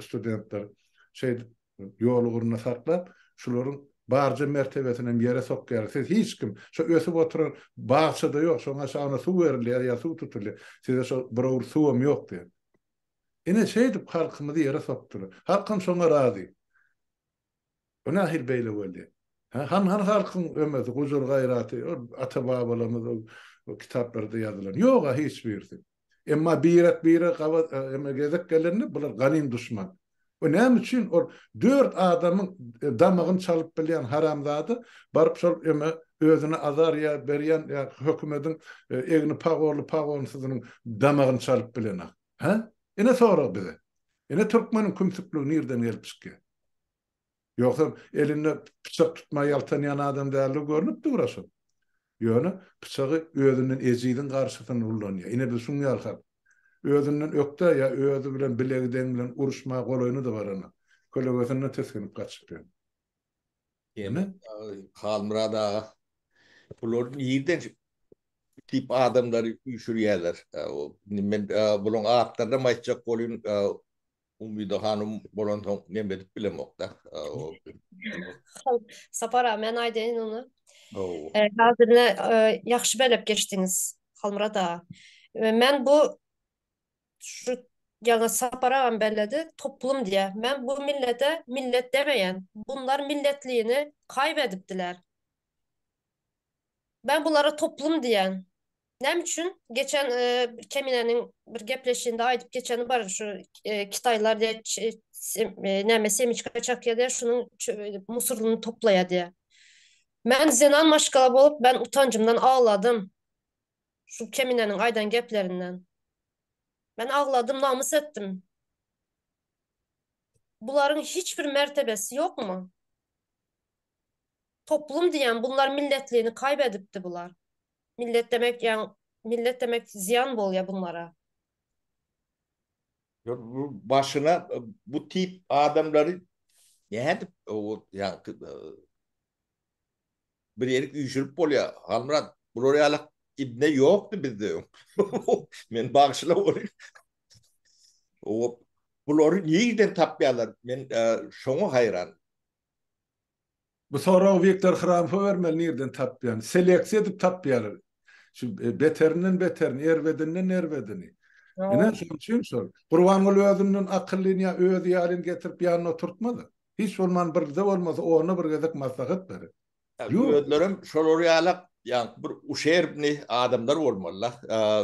studentler şeýdip ýol ugrunda saklap, şularyň barja mertebesinem ýere sokýarlar. Siz hiç kim, şo ösüp oturan bagça-da ýok, şoň aşagyna suw berilýär ýa suw tutulýar. Size şo bir owurt suwam ýok diýen. Ine şeýdip halkymyzy ýere sokdular. Halkam şoňa razy. Bu nähili beýle boldy? Hä, han-han halkyň ömesi, gujur-gaýraty, ol ata-babalarymyz ol kitaplarda ýazylan. Ýog-a hiç birisi. Emma birek-birege gabat, eme gezek gelende bular ganym duşman. O näme üçin ol dört adamyň damagyny çalyp bilýän haramzada baryp şol eme özüne azar ýa berýän ýa hökümediň egni pagorly pagonsyzynyň damagyny çalyp bilenak? Hä? Ine sorag bize. Ine türkmeniň kümsükligi nirden gelip çykýar? Ýogsam elinde pyçak tutmaga ýaltanýan adam däldigi görnüp dur-a şol. Ýöne pyçagy özünden ejiziň garşysyna ullanýar. Ine biz şuň ýaly halk. Özünden ökde ýa özi bilen bilegi deň bilen uruşmaga golaýyna-da baranok. Kölegesinden tisginip gaçyp ýör. Ine. Halmyrat aga, bular nirden tip adamlary üýşürýärler? Indi men bularyň atlarynam aýtjak bolýan, Umyda hanym bolansoň neme edip bilemok-da. Sapar aga, men aýdaýyn ony. Häzir ine ýagşy belläp geçdiňiz, Halmyrat aga. Men bu şu ýaňy Sapar agam belledi, toplum diýä. Men bu millete millet demeýän. Bunlar milletligini kaýbedipdiler. Ben bulara toplum diýän. Näme üçin? Geçen e, Kemineniň bir gepleşiginde aýdyp geçeni bar şu e, Kitaýlar diýe e, näme semiçka çakýar diýe şunuň e, musurlyny toplaýar diýe. Men zenan maşgala bolup ben utanjymdan agladym. Şu Kemineniň aýdan geplerinden. Ben agladym, namys etdim. Bularyň hiç bir mertebesi ýokmy? Toplum diýen bunlar milletligini kaýbedipdi bular. Millet demek ýa millet demek zyýan bolýa bunlara. Bu başyna bu tip adamlary nädip o ýa bir ýerik üýşürip bolýa. Halmyrat bular ýaly ibne ýokdy bizde öň. Men bagyşla ony. O bulary nirden tapýarlar? Men şoňa haýran. Bu soragy Wiktor Hramowa bermeli nirden tapýan? Seleksiýa edip tapýarlar. Şu beterinden beterini, erbedinden erbedini. Ine şonuň üçin şol. Gurbanguly özünden akyllyny ýa özi ýalyny getirip ýanyna oturtmaz. Hiç bolman birde bolmasa onda bir gezek maslahat berer. Ýok. Özlerem şolar ýalak ýa bir uşerbny adamlar bolmaly-la.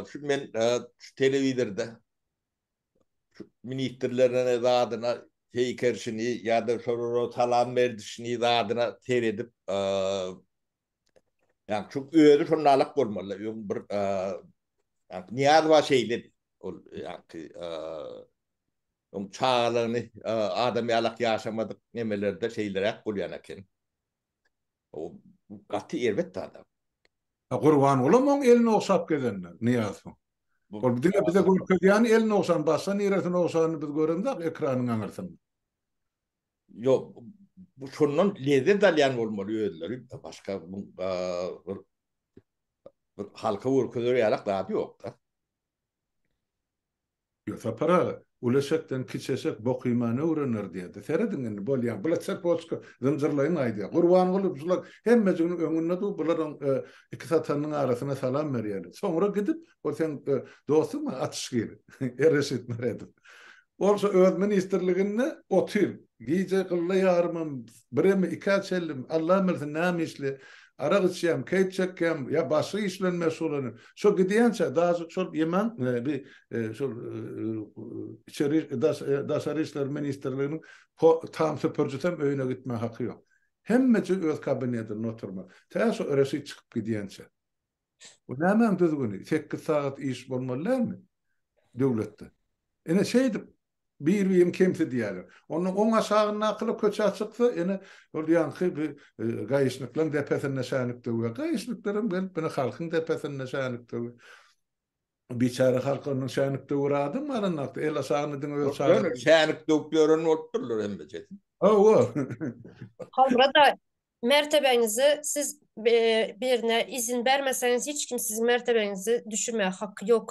Şu men şu telewizorda şu ministrlerine zadyna heýkerşini ýa-da şolara salam berdişini zadyna seredip ýa şu özi şonalak bolmaly. Öň bir Nyýazowa şeýledi. Ol ýa-ki öň çagalygyny adam ýalak ýaşamadyk nemelerde şeýleräk bolýan eken. O gaty erbet adam. Ha Gurbangulam oň elini ogşap gezende Nyýazowyň. Ol diňe bize görkezýäni elini ogşan, başga niresini ogşanyny biz göremzok ekranyň aňyrsynda. Ýok, bu şondan lezzet alýan bolmaly özleri, başga bu bir bir halka görkezer ýalak zady ýok-da. Ýok, Sapar aga, uly eşekden kiçi eşek bok iýmäni öwrener diýerdi. Serediň indi, bolýa, bula çepoçka zynjyrlaýyn aýdýar. Gurbanguly şular hemmejiginiň öňünde dur, bularyň iki satanynyň arasyna salam berýärler. Soňra gidip, ol seň dostuňmy, Atyşgir, Ereşit Meredow. Ol şo öz ministrliginde otyr. Gije gylla ýarymam, biremi, ikä çenlimi, Allam bilsin näme işli. Arak içýän, keýp çekýän, ýa başga iş bilen meşgullanýan. Şo gidýänçä daže şol ýemäň bir şol içeri daşary işler ministrliginiň tam süpürjisem öýüne gitmäge haky ýok. Hemmejik öz kabinetinde oturmaly. Tä şo Reşit çykyp gidýänçä. Bu nämäň düzgüni? Sekiz sagat iş bolmaly dälmi döwletde? Ine şeýdip bir-birini kemsidýärler. Onda oň aşagyndakylar köçä çyksa, ine ol ýaňky bir gaýyşnyklaryň depesinde şänik döwýär. Gaýyşnyklar hem gelip ine halkyň depesinde şänik döwýär. Biçäre halk ondan şänik döwer adam galanakdy. El aşagyny diňe öz çagasy. Ýöne şänik döwüp ýören bolupdyrlar hemmejesi. Hawa. Hawa-da mertebeňizi siz birine izin bermeseňiz hiç kim siziň mertebeňizi düşürmäge haky ýok.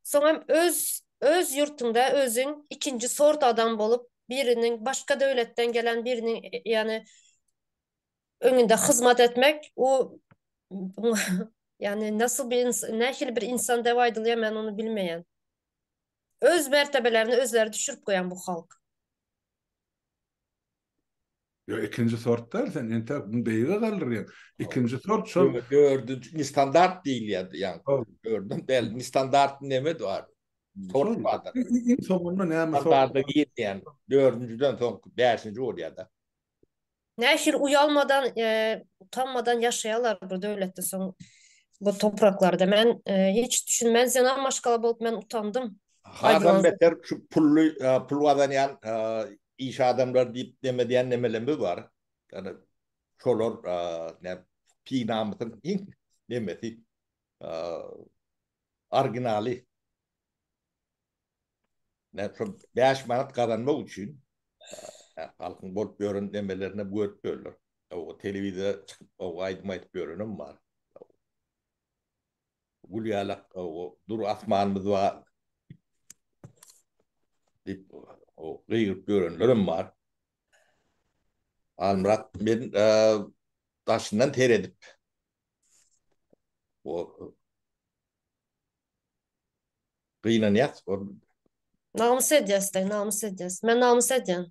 Soňam öz öz ýurtuňda özüň ikinji sort adam bolup biriniň başga döwletden gelen biriniň ýagny öňünde hyzmat etmek o ýagny nasıl bir nähili bir insan dep aýdylýar men ony bilmeýän. Öz mertebelerini özleri düşürip goýan bu halk. Ýok, ikinji sort däl sen entek bunu beýige galdyrýaň. Ikinji sort şol. Dördünji nestandart diýilýär ýaňky. Dördüm däl, nestandart neme bar? Sort bardyr. Iň soňunda näme sort? Standarda girmeýän dördünjiden soňky bäşinji bolýar-da. Nähili uýalmadan, utanmadan ýaşaýarlar bu döwletde soň bu topraklarda. Men hiç düşünmän zenan maşgala bolup men utandym. Hasam beter şu pully pul gazanýan iş adamlary diýip neme diýen nemelerimiz bar. Ýani şolar näme pi namysyň iň nemesi originaly. Näme şol 5 manat gazanmak üçin halkyň bolup ýören nemelerine görüp ýörler. O telewizora çykyp o aýdym aýdyp ýörenem bar. Gül ýalak dur asmanymyz bar diýip gygyryp ýörenlerem bar. Almyrat men daşyndan seredip o gynanýas. Namys edýäs de, namys edýäs. Men namys edýän.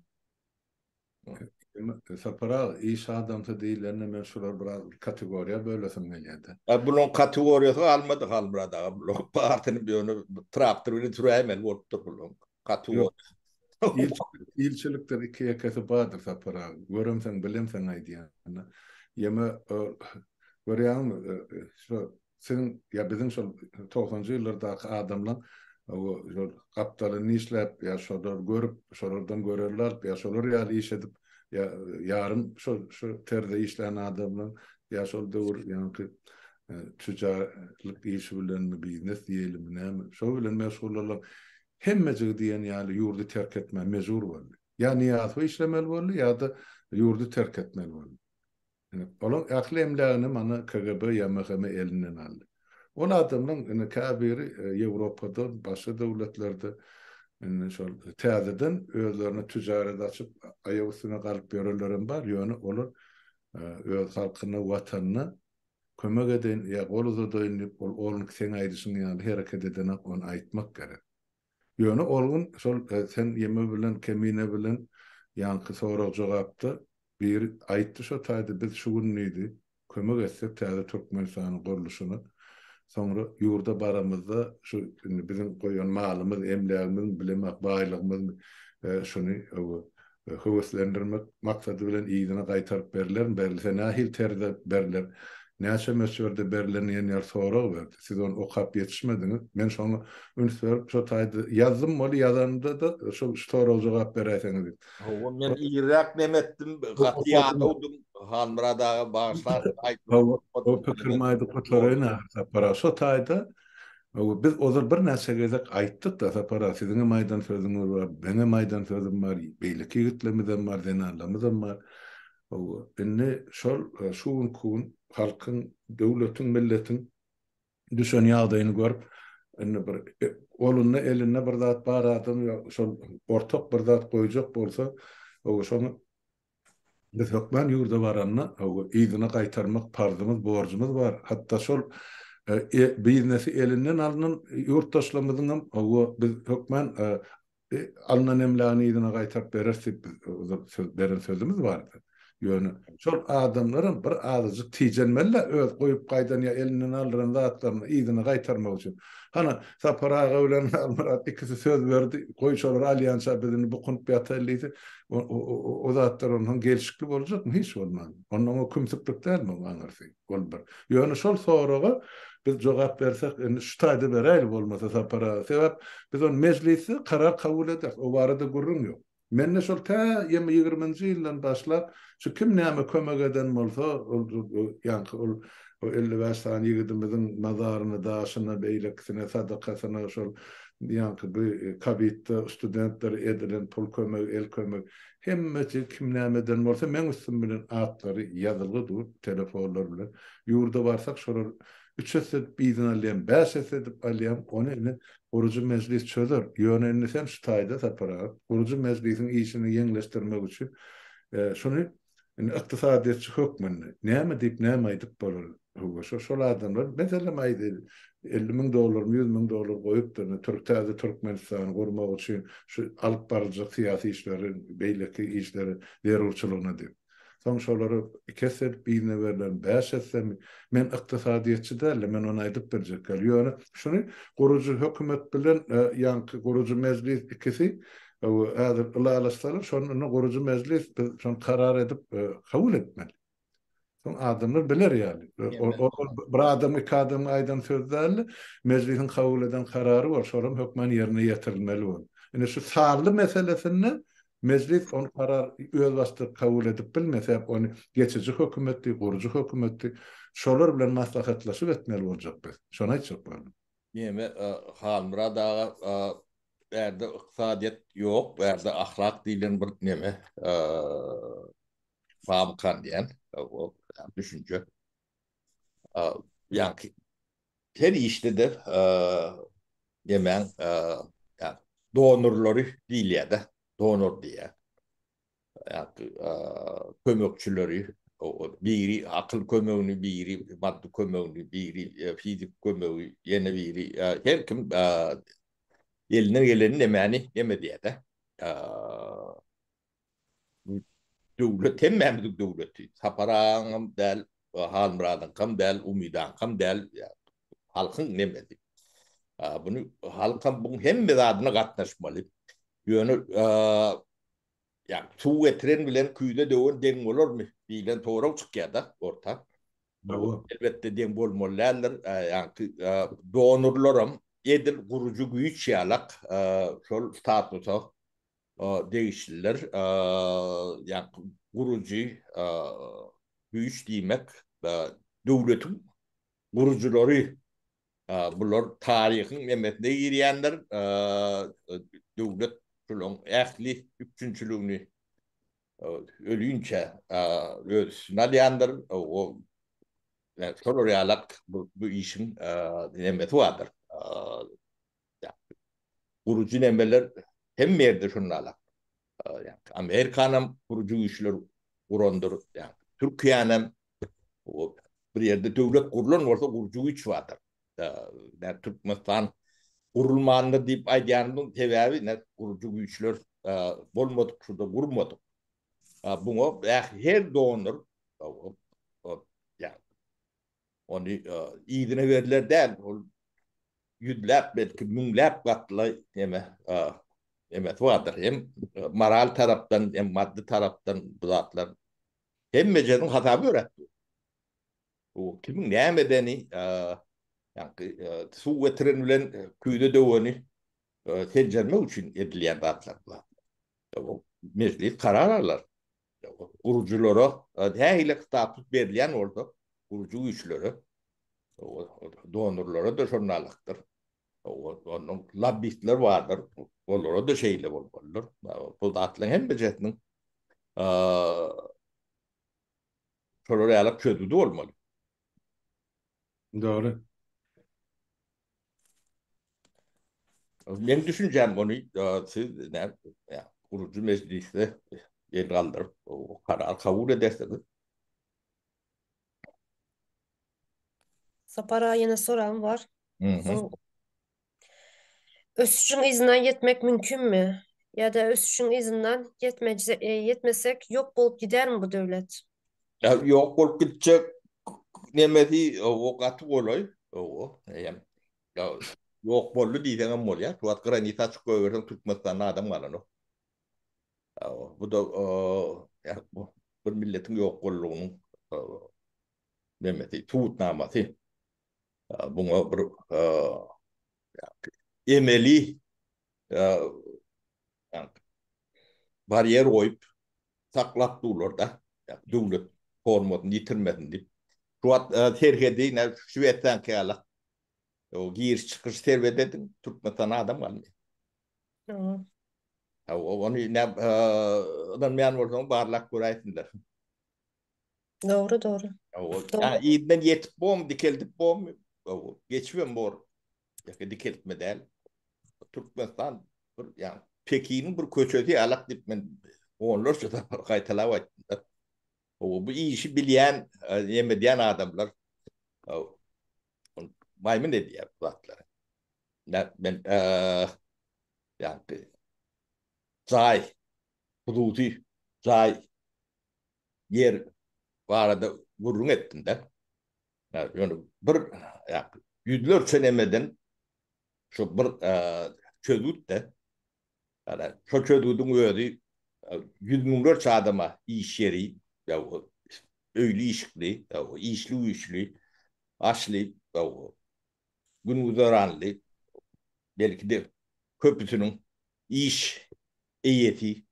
Sapar aga, iş adamsy diýlende men şulary biraz kategoriýa bölesim gelýärdi. A bulaň kategoriýasy galmady Halmyrat aga, bulaň barysyny ýöne traktor bilen süräýmeli bolupdyr bulaň kategoriýasy. Ilçilikdir iki-ýekesi bardyr Sapar aga, göremseň bilemseň aýdýan. Ýeme görýäňmi şu Siziň ýa biziň şol togsanjy ýyllardaky adamlaň şol gapdalyny işläp ýa şolary görüp, şolardan görelde alyp ýa şolar ýaly iş edip ýa ýarym şol şu terzde işlän adamlaň ýa şol döwür ýaňky tüjarlyk işi bilenmi biznes diýelimi näme şo bilen meşgullanlaň hemmejigi diýen ýaly ýurdy terk etmäge mejbur boldy. Ýa Nyýazowa işlemeli boldy ýa-da ýurdy terk etmeli boldy. Ine, olaň ähli emlägini mana KGB ýa MHM elinden aldy. Ol adamlaň ine käbiri Ýewropada, başga döwletlerde indi şol täzeden özlerine tüjaret açyp, aýak üstüne galyp ýörenlerem bar, ýöne olar öz halkyna, watanyna kömek edeýin ýa gol uzadaýyn diýip, ol olunky seň aýdyşyň ýaly hereket edenak, ony aýtmak gerek. Ýöne ol gün şol sen ýeme bilen Kemine bilen ýaňky sorag-jogapda biri aýtdy şo taýda biz şu gün diýdi kömek etsek täze Türkmenistanyň gurluşyna soňra ýurda baramyzda şu indi biziň goýan malymyz emlägimiz bilemok baýlygymyz şuny höweslendirmek maksady bilen yzyna gaýtaryp berlermi, berilse nähili terzde berler, näçe möçberde berler diýen ýaly sorag berdi. Siz ony okap ýetişmediňiz. Men şoňa üns berip, şo taýda ýazdym, weli ýazanymda-da şol şu soraga jogap beräýseňiz diýip. Hawa, men irräk neme etdim, gaty ýadawdym, Halmyrat aga bagyşlarsyň aýtmagy. Hawa, o pikirimi aýdyp gutaraýyn ahyr Sapar aga. Şo taýda Hawa, biz ozal birnäçe gezek aýtdyk-da, Sapar aga, siziňem aýdan sözüňiz bar, meňem aýdan sözüm bar, beýleki ýigitlerimizem bar, zenanlarymyzam bar. Hawa, indi şol şu günki gün halkyň, döwletiň, milletiň düşen ýagdaýyny görüp, indi bir golunda, elinde bir zat bar adam şol ortak bir zat goýjak bolsa, hawa, şoňa Biz hökman ýurda baranda yzyna gaýtarmak parzymyz, borjumyz bar. Hatda şol biznesi elinden alnan ýurtdaşlarymyzyňam biz hökman alnan emlägini yzyna gaýtaryp bereris diýip biz beren sözümiz bardy. Ýöne şol adamlaram bir azajyk tijenmeli-dä öz goýup gaýdan ýa elinden aldyran zatlaryny yzyna gaýtarmak üçin. Hana, Sapar aga bilen Halmyrat ikisi söz berdi, goý şolar alýança biz indi bukunyp ýataýly diýse, o zatlar onsoň gelşikli boljakmy? Hiç bolman. Onda oňa kümsüklik dälmi oň aňyrsy? Ol bir. Ýöne şol soraga biz jogap bersek, indi şu taýda beräýli bolmasa Sapar aga. Sebäp biz ony mejlisde karar kabul ederis. O barada gürrüň ýok. Mende şol tä ýemi ýigriminji ýyldan başlap, şu kim näme kömek eden bolsa, ol ýaňky ol o 55 sany ýigidimiziň mazaryna, daşyna, beýlekisine, sadakasyna şol ýaňky bu kowidde studentlere edilen pul kömegi, el kömegi, hemmesi kim näme eden bolsa meň üstüm bilen atlary ýazylgy dur, telefonlar bilen. Ýurda barsak şolar üç esse edip yzyna alýan, bäş esse edip alýan, ony indi Gurujy mejlis çözer. Ýöne indi sen şu taýda, Sapar aga, gurujy mejlisiň işini ýeňleşdirmek üçin şuny indi ykdysadyýetçi hökmünde näme diýip, näme aýdyp bolar? Hawa, şo şol adamlar, meselem, aýdaýly, 50 müň dollarmy, 100 müň dollar goýupdyr, indi türk täze Türkmenistany gurmak üçin şu alyp baryljak syýasy işleri, beýleki işleri zerurçylygyna diýip. Soň şolary iki esse edip yzyna berlen, bäş essemi? Men ykdysadyýetçi däl-de, men ony aýdyp biljek däl. Ýöne şuny gurujy hökümet bilen ýaňky gurujy mejlis ikisi häzir ylalaşsalar, şony indi gurujy mejlis biz şony karar edip kabul etmeli. Soň adamlar biler ýaly. Ol bir adam, iki adamyň aýdan sözi däl-de, mejlisiň kabul eden karary bor, şolam hökman ýerine ýetirilmeli bor. Indi şu sanly meselesinde Mejlis ony karar özbaşdak kabul edip bilmese, ony geçiji hökümetdi, gurujy hökümetdi, şolar bilen maslahatlaşyp etmeli boljak biz. Şony aýtjak boldum. Neme, Halmyrat aga, bärde ykdysadyýet ýok, bärde ahlak diýlen bir neme barmykan diýen düşünje. Ýaňky Her işde-de nemäň donorlary diýilýär-de, donor diýýär. Kömekçileri, biri akyl kömegini, biri maddy kömegini, biri fiziki kömegi, ýene biri her kim elinden geleni nemäni neme diýýär-de. Döwlet hemmämiziň döwleti. Sapar agaňam däl, Halmyradyňkam däl, Umydaňkam däl, halkyň nemesi. Buny halkam buň hemme zadyna gatnaşmaly. Ýöne ýa suw getiren bilen küýze döwen deň bolarmy diýlen sorag çykýar-da orta. Elbetde deň bolmaly däldir. Ýaňky donorlaram edil gurujy güýç ýalak şol statusa degişliler. Ýagny gurujy güýç diýmek döwletiň gurujylary bular taryhyň nemesine girýändir. Döwlet şularyň ähli üpjünçiligini ölünçä öz üstüne alýandyr. O şolar ýalak bu işiň nemesi bardyr. Gurujy nemeler hemme ýerde şunalak. Amerikanam gurujy güýçler gurandyr. Türkiýänem bir ýerde döwlet gurlan bolsa gurujy güýç bardyr. Türkmenistan gurulmandyr diýip aýdýanymyň sebäbi ne gurujy güýçler bolmadyk şurada gurmadyk. Buňa her donor ony yzyna berler däl. Ol ýüzläp belki müňläp gatly neme nemesi bardyr. Hem moral tarapdan hem maddy tarapdan bu zatlar hemmejeniň hasaby öräp dur. Bu kimiň näme edeni ýaňky suw getiren bilen küýze döweni seljermek üçin edilýän zatlar bular. Mejlis karar alar. Gurujylara nähili status berilýän bolsa, gurujy güýçlere, donorlara-da şonalykdyr. Onuň lobbistler bardyr, olara-da şeýle bolmalydyr. Bu zatlaryň hemmejesiniň şolar ýaly çözgüdi bolmaly. Dogry. Meň düşünjäm ony siz näme gurujy mejlisde el galdyryp karar kabul edersiňiz. Sapar aga ýene soragym bar. Ösüşiň yzyndan ýetmek mümkinmi? Ýa-da ösüşiň yzyndan ýetmesek ýok bolup gidermi bu döwlet? Ýok bolup gitjek nemesi o gaty golaý. Owo, eýýäm ýok boldy diýseňem bolýar. Şu wagt granisa açyk goýberseň Türkmenistanda adam galanok. Bu da bir milletiň ýok boldugynyň nemesi, subutnamasy. Buňa bir emeli barýer goýup saklap durlar-da, döwlet formasyny ýitirmesin diýip. Şu wagt serhedi ine Şwesiýanyňky ýaly giriş-çykyş serhet ediň, Türkmenistanda adam galmaýar. Hawa, ony ine ynanmaýan bolsaň barlap göräýsinler. Dogry, dogry. Hawa, yzyndan ýetip bormy, dikeldip bormy? Geçibem bor. Ýa dikeltme däl. Türkmenistan bir ýa Pekiniň bir köçesi ýalak diýip men onlarça sapar gaýtalap aýtdym. O bu işi bilýän, neme edýän adamlar maýmyn edýär bu zatlary. Men men ýa jaý, hususy jaý ýer barada gürrüň etdim-de. Ýöne bir ýüzlerçe nemeden şu bir çözgüt-de. Ýa şo çözgüdiň özi ýüz müňlerçe adama iş ýeri, öýli-işikli, işli-güýçli, aşly, gün-güzeranly, belki-de köpüsiniň iş eýesi,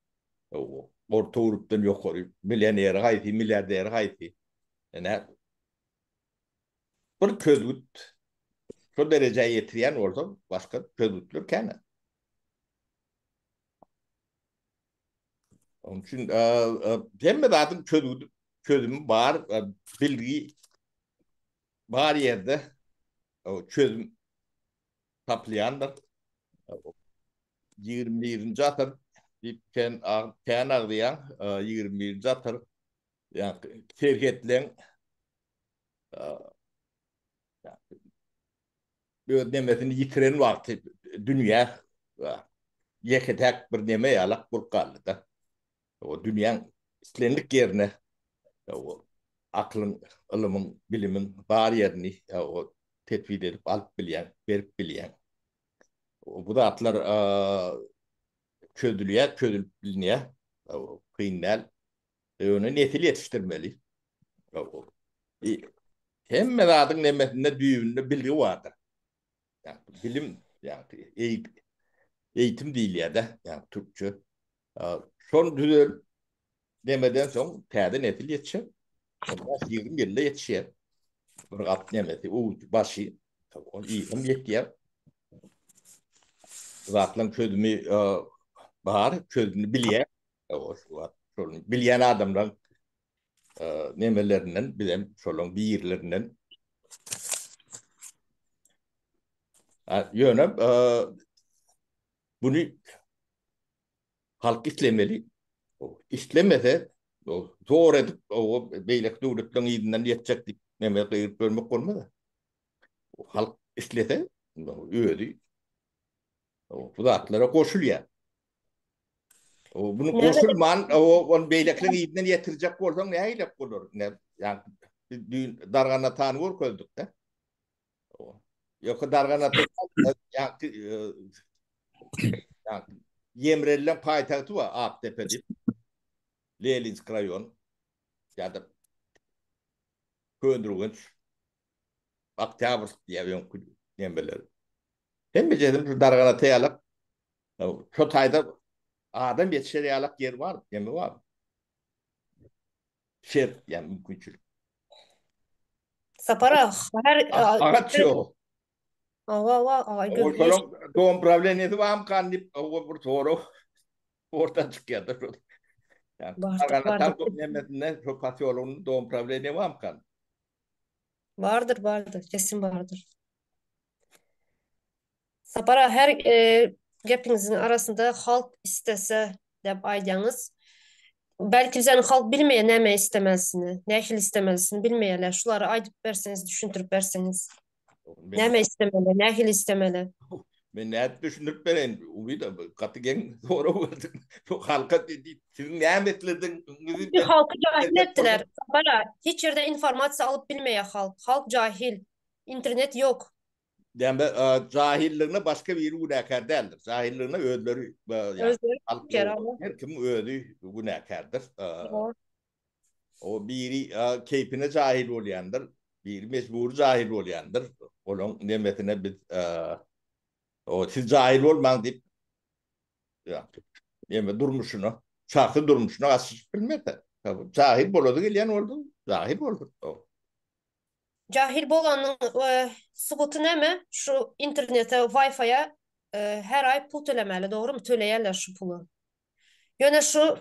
orta gurupdan ýokary, millioneri haýsy, milliarderi haýsy. Ine, bir çözgüt şo derejä ýetirýän bolsa, başga çözgütler kän. Onuň üçin hemme zadyň çözgüdi, çözümi bar, bilgi bar ýerde çözüm tapylýandyr. 21-nji asyr diýip kän kän agzaýaň, 21-nji asyr ýa serhetleň öz nemesini ýitiren wagty dünýä ýeke-täk bir neme ýalak bolup galdy-da. O dünýäň islendik ýerine o akylyň, ylymyň, bilimiň bar ýerini o tesbit edip alyp bilýäň, berip bilýäň. Bu zatlar çözülýär, çözülip bilinýär. Kyn däl. Ýöne nesil ýetişdirmeli. Hemme zadyň nemesinde düýbünde bilgi bardyr. Ýagny bilim, ýagny eýitim diýilýär-de, ýagny türkçe. Şol düzelip nemeden soň täze nesil ýetişer. 15-20 ýylda ýetişýär. Bir gap nemesi, uç, başy, ol ýygym ýetýär. Zatlaryň çözümi bar, çözümini bilýär. Şol bilýän adamlaryň nemelerinden bizem şolaryň birlerinden. Ýöne buny halk islemeli. Islemese zor edip o beýleki döwletleriň yzyndan ýetjek diýip neme gygyryp görmek bolmaz. Halk islese özi bu zatlara goşulýar. Bunu goşulman, ony beýlekileriň yzyndan ýetirjek bolsaň nähilek bolar? Ýa biz düýn Darganatany görkezdik-de. Ýok, Darganata ýa Ýemrelileň paýtagty bar, Akdepe diýip. Leninsk raýon ýa-da Köneürgenç, Oktýabrsk diýýär öňki nemeler. Hemmejesini şu Darganata ýalak Şo taýda adam ýetişer ýalak ýer bar, neme bar? Şert, ýa mümkinçilik. Sapar aga, her Agaç ýok. Awa, awa, aga, Şolaň dom prawleniýesi barmykan diýip, owa bir sorag orta çykýar-da şol. Bardyr, nemesinde, şo posýologynda dom prawleniýe barmykan? Bardyr, bardyr, kesin bardyr. Sapar aga her gepiňiziň arasynda halk istese dep aýdýaňyz. Belki bizäniň halk bilmeýär näme istemelisini, nähili istemelisini bilmeýärler. Şulary aýdyp berseňiz, düşündirip berseňiz. Näme istemeli, nähili istemeli? Men nädip düşündirip bereýin? Umyda gaty geň sorag berdiň. Bu halka siziň näme isledigiňizi Halky jahil etdiler. Sapar aga, hiç ýerde informasiýa alyp bilmeýär halk. Halk jahil. Internet ýok. Näme jahilligine başga biri günäkär däldir. Jahilligine özleri Özleri her kim özi günäkärdir. O biri keýpine jahil bolýandyr, biri mejbury jahil bolýandyr. Olaň nemesine biz o siz jahil bolmaň diýip neme durmuşyna, şahsy durmuşyna gatyşyp bilmez. Jahil bolady gelýän boldy, jahil boldy. Jahil bolanyň subuty näme? Şu internete, Wi-Fi-a her aý pul tölemeli, dogrymy? Töleýärler şu puly. Ýöne şu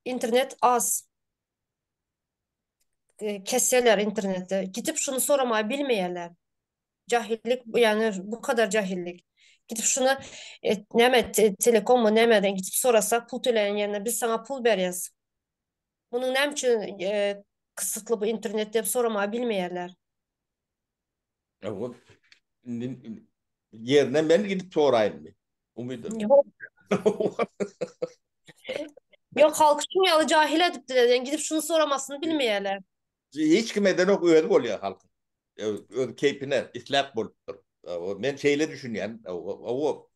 internet az. Kesýärler interneti. Gidip şuny soramagy bilmeýärler. Jahillik ýagny bu kadar jahillik. Gidip şuny näme telekommy nämeden gidip sorasa pul töleýän ýerine biz saňa pul berýäs. Munuň näme üçin kysytly bu internet diýip soramagy bilmeýärler. Ýerine men gidip soraýynmy? Umyda. Ýok. Ýok, halky şuň ýaly jahil edipdiler. Ýani gidip şuny soramasyny bilmeýärler. Hiç kim edenok özi bolýar halkyň. Öz keýpine isläp bolupdyr. Men şeýle düşünýän. O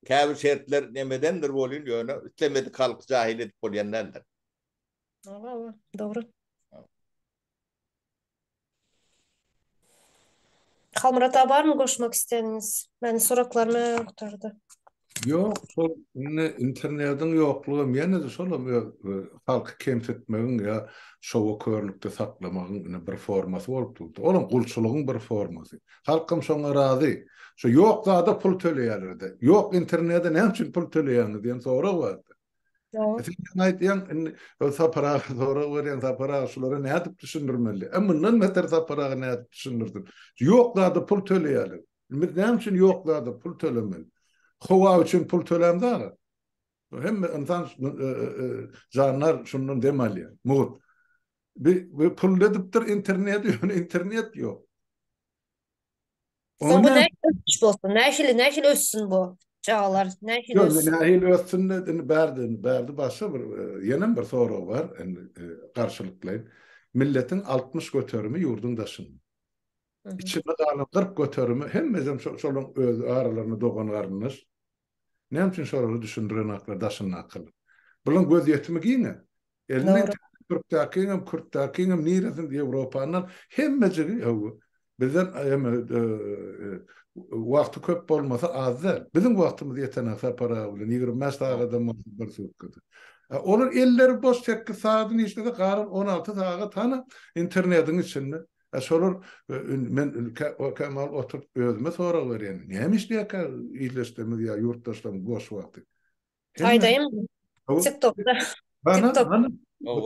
käbir şertler nemedendir bolýan, ýöne islemedik halky jahil edip bolýan däldir. Hawa, dogry. Halmyrat aga barmy goşmak isleýäniňiz? Meniň soraklarymy gutardy. Ýok, şol indi internediň ýoklugam ýene-de şolam öz halky kemsitmegiň ýa şowa körlükde saklamagyň ine bir formasy bolup durdy. Olam gulçulygyň bir formasy. Halkam şoňa razy. Şo ýok zada pul töleýärler-de. Ýok internede näme üçin pul töleýäňiz diýen sorag bardy. Sen ýaňy aýdýaň, indi Sapar aga sorag berýäň, Sapar aga şulara nädip düşündirmeli? E mundan beter Sapar aga nädip düşündirsin? Ýok zada pul töleýärler. Biz näme üçin ýok zada pul tölemeli? Howa üçin pul tölämde aga. Hemme ynsan jandar şundan dem alýar. Mugt. Bi pul edipdir internet, ýöne internet ýok. Soň bu nähili ösüş bolsun? Nähili, nähili össün bu çagalar? Nähili össün? Nähili össün indi bärde, indi bärde başga bir ýenem bir sorag bar, indi garşylyklaýyn. Milletiň 60 göterimi ýurduň daşynda. Içinde galan 40 göterimi hemmesem şolaryň öz aralarynda dogan garyndaş. Näme üçin şolary düşündirenaklar daşyndakylar? Bularyň gözýetimi giň-ä. Elinde türkdäkiňem, kürtdäkiňem niresinde Ýewropandan hemmejigi hawa. Bizden hemme wagty köp bolmasa az däl. Biziň wagtymyz ýetenak Sapar aga bilen 25 sagadam bolsa bir sutkada. Olar elleri boş 8 sagadyny işlese galan 16 sagat hany internetiň içinde. A şolar men kämal oturyp özüme sorag berýän. Näme işleýärkä ildeşlerimiz ýa ýurtdaşlarymyz boş wagty? Aýdaýynmy? TikTokda. TikTok.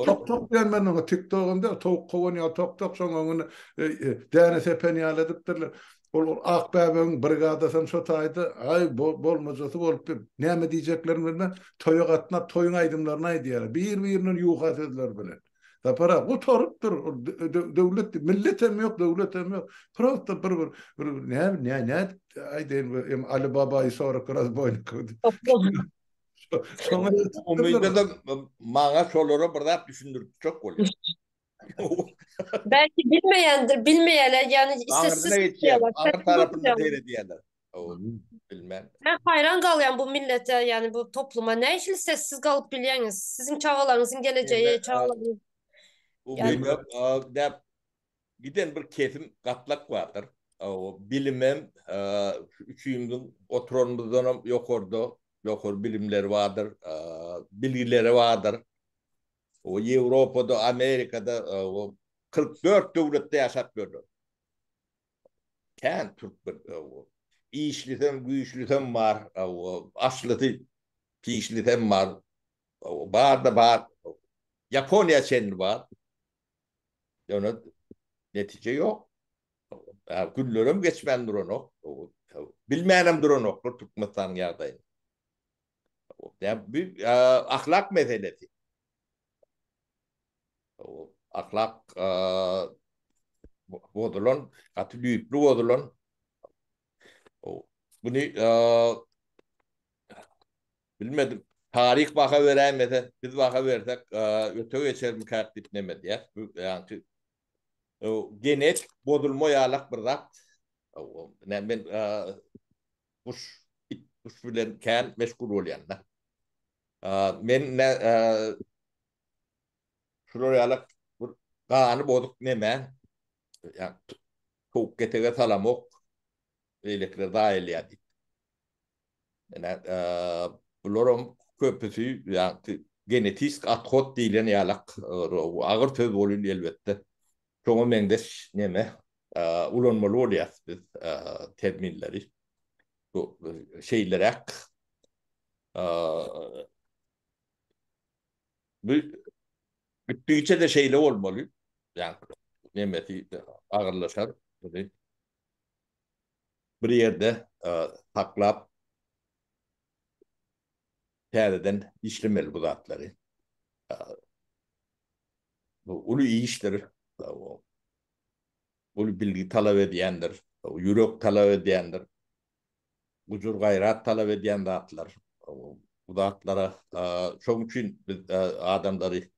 Tok tok diýen men oňa TikTogam däl, towuk kowan ýaly tok tok şoň öňüne e, e, däne sepen ýaly edipdirler. Ol ol ak bäbegiň brigadasam şo taýda aý bolmajasy bolupdyr. Näme diýjeklerini bilmän toýa gatnap toýuň aýdymlaryny aýdýarlar. Bir-birinden ýuha sözler bilen. Sapar aga gutarypdyr. Ol döwlet millet hem ýok, döwlet hem ýok. Prosta bir bir bir ne ne ne aýdaýyn hem Ali Baba i 40 razboýnikov. Şoňa Umyda-da maňa şolara bir zat düşündirtjek bolýar. Belki bilmeýändir, bilmeýärler, ýagny sessiz Aňyrsyna geçýär, aňyr tarapynda seredýärler. Bilmän. Men haýran galýan bu millete, ýagny bu topluma. Nähili sessiz galyp bilýäňiz? Siziň çagalaryňyzyň gelejegi, çagalaryňyz. Umyda, giden bir kesim gatlak bardyr. Bilimem üçimiziň oturanymyzdanam ýokarda, ýokary bilimleri bardyr, bilgileri bardyr. O Ýewropada, Amerikada 44 döwletde ýaşap ýörler. Kän türkmen işlisem, güýçlisem bar, aşlysy, pişlisem bar. Bar-da bar. Ýaponiýa çenli bar. Ýöne netije ýok. Günlerem geçmän duranok. Bilmänem duranoklar Türkmenistanyň ýagdaýyny. Bu ahlak meselesi. Ahlak bozulan, gaty düýpli bozulan. Buny bilmedim. Taryh baha beräýmese, biz baha bersek, öte geçermikäk diýip neme edýär. Bu ýaňky genetik bozulma ýalak bir zat. Men guş, it, guş bilen kän meşgul bolýan-da. Men şular ýalak bir gany bozuk neme, ýa towuk ketege salamok, beýlekiler zaýalaýar diýip. Ine, bularam köpüsi ýa genetisk othod diýlen ýalak agyr söz bolýan elbetde. Şoňa meňzeş neme ulanmaly bolýas biz terminleri. Bu şeýleräk bu gitdigiçe-de şeýle bolmaly. Ýa nemesi agyrlaşar. Bir ýerde saklap täzeden işlemeli bu zatlary. Bu uly işdir. Uly bilgi talap edýändir. Ýürek talap edýändir. Gujur-gaýrat talap edýän zatlar. Bu zatlara şoň üçin biz adamlary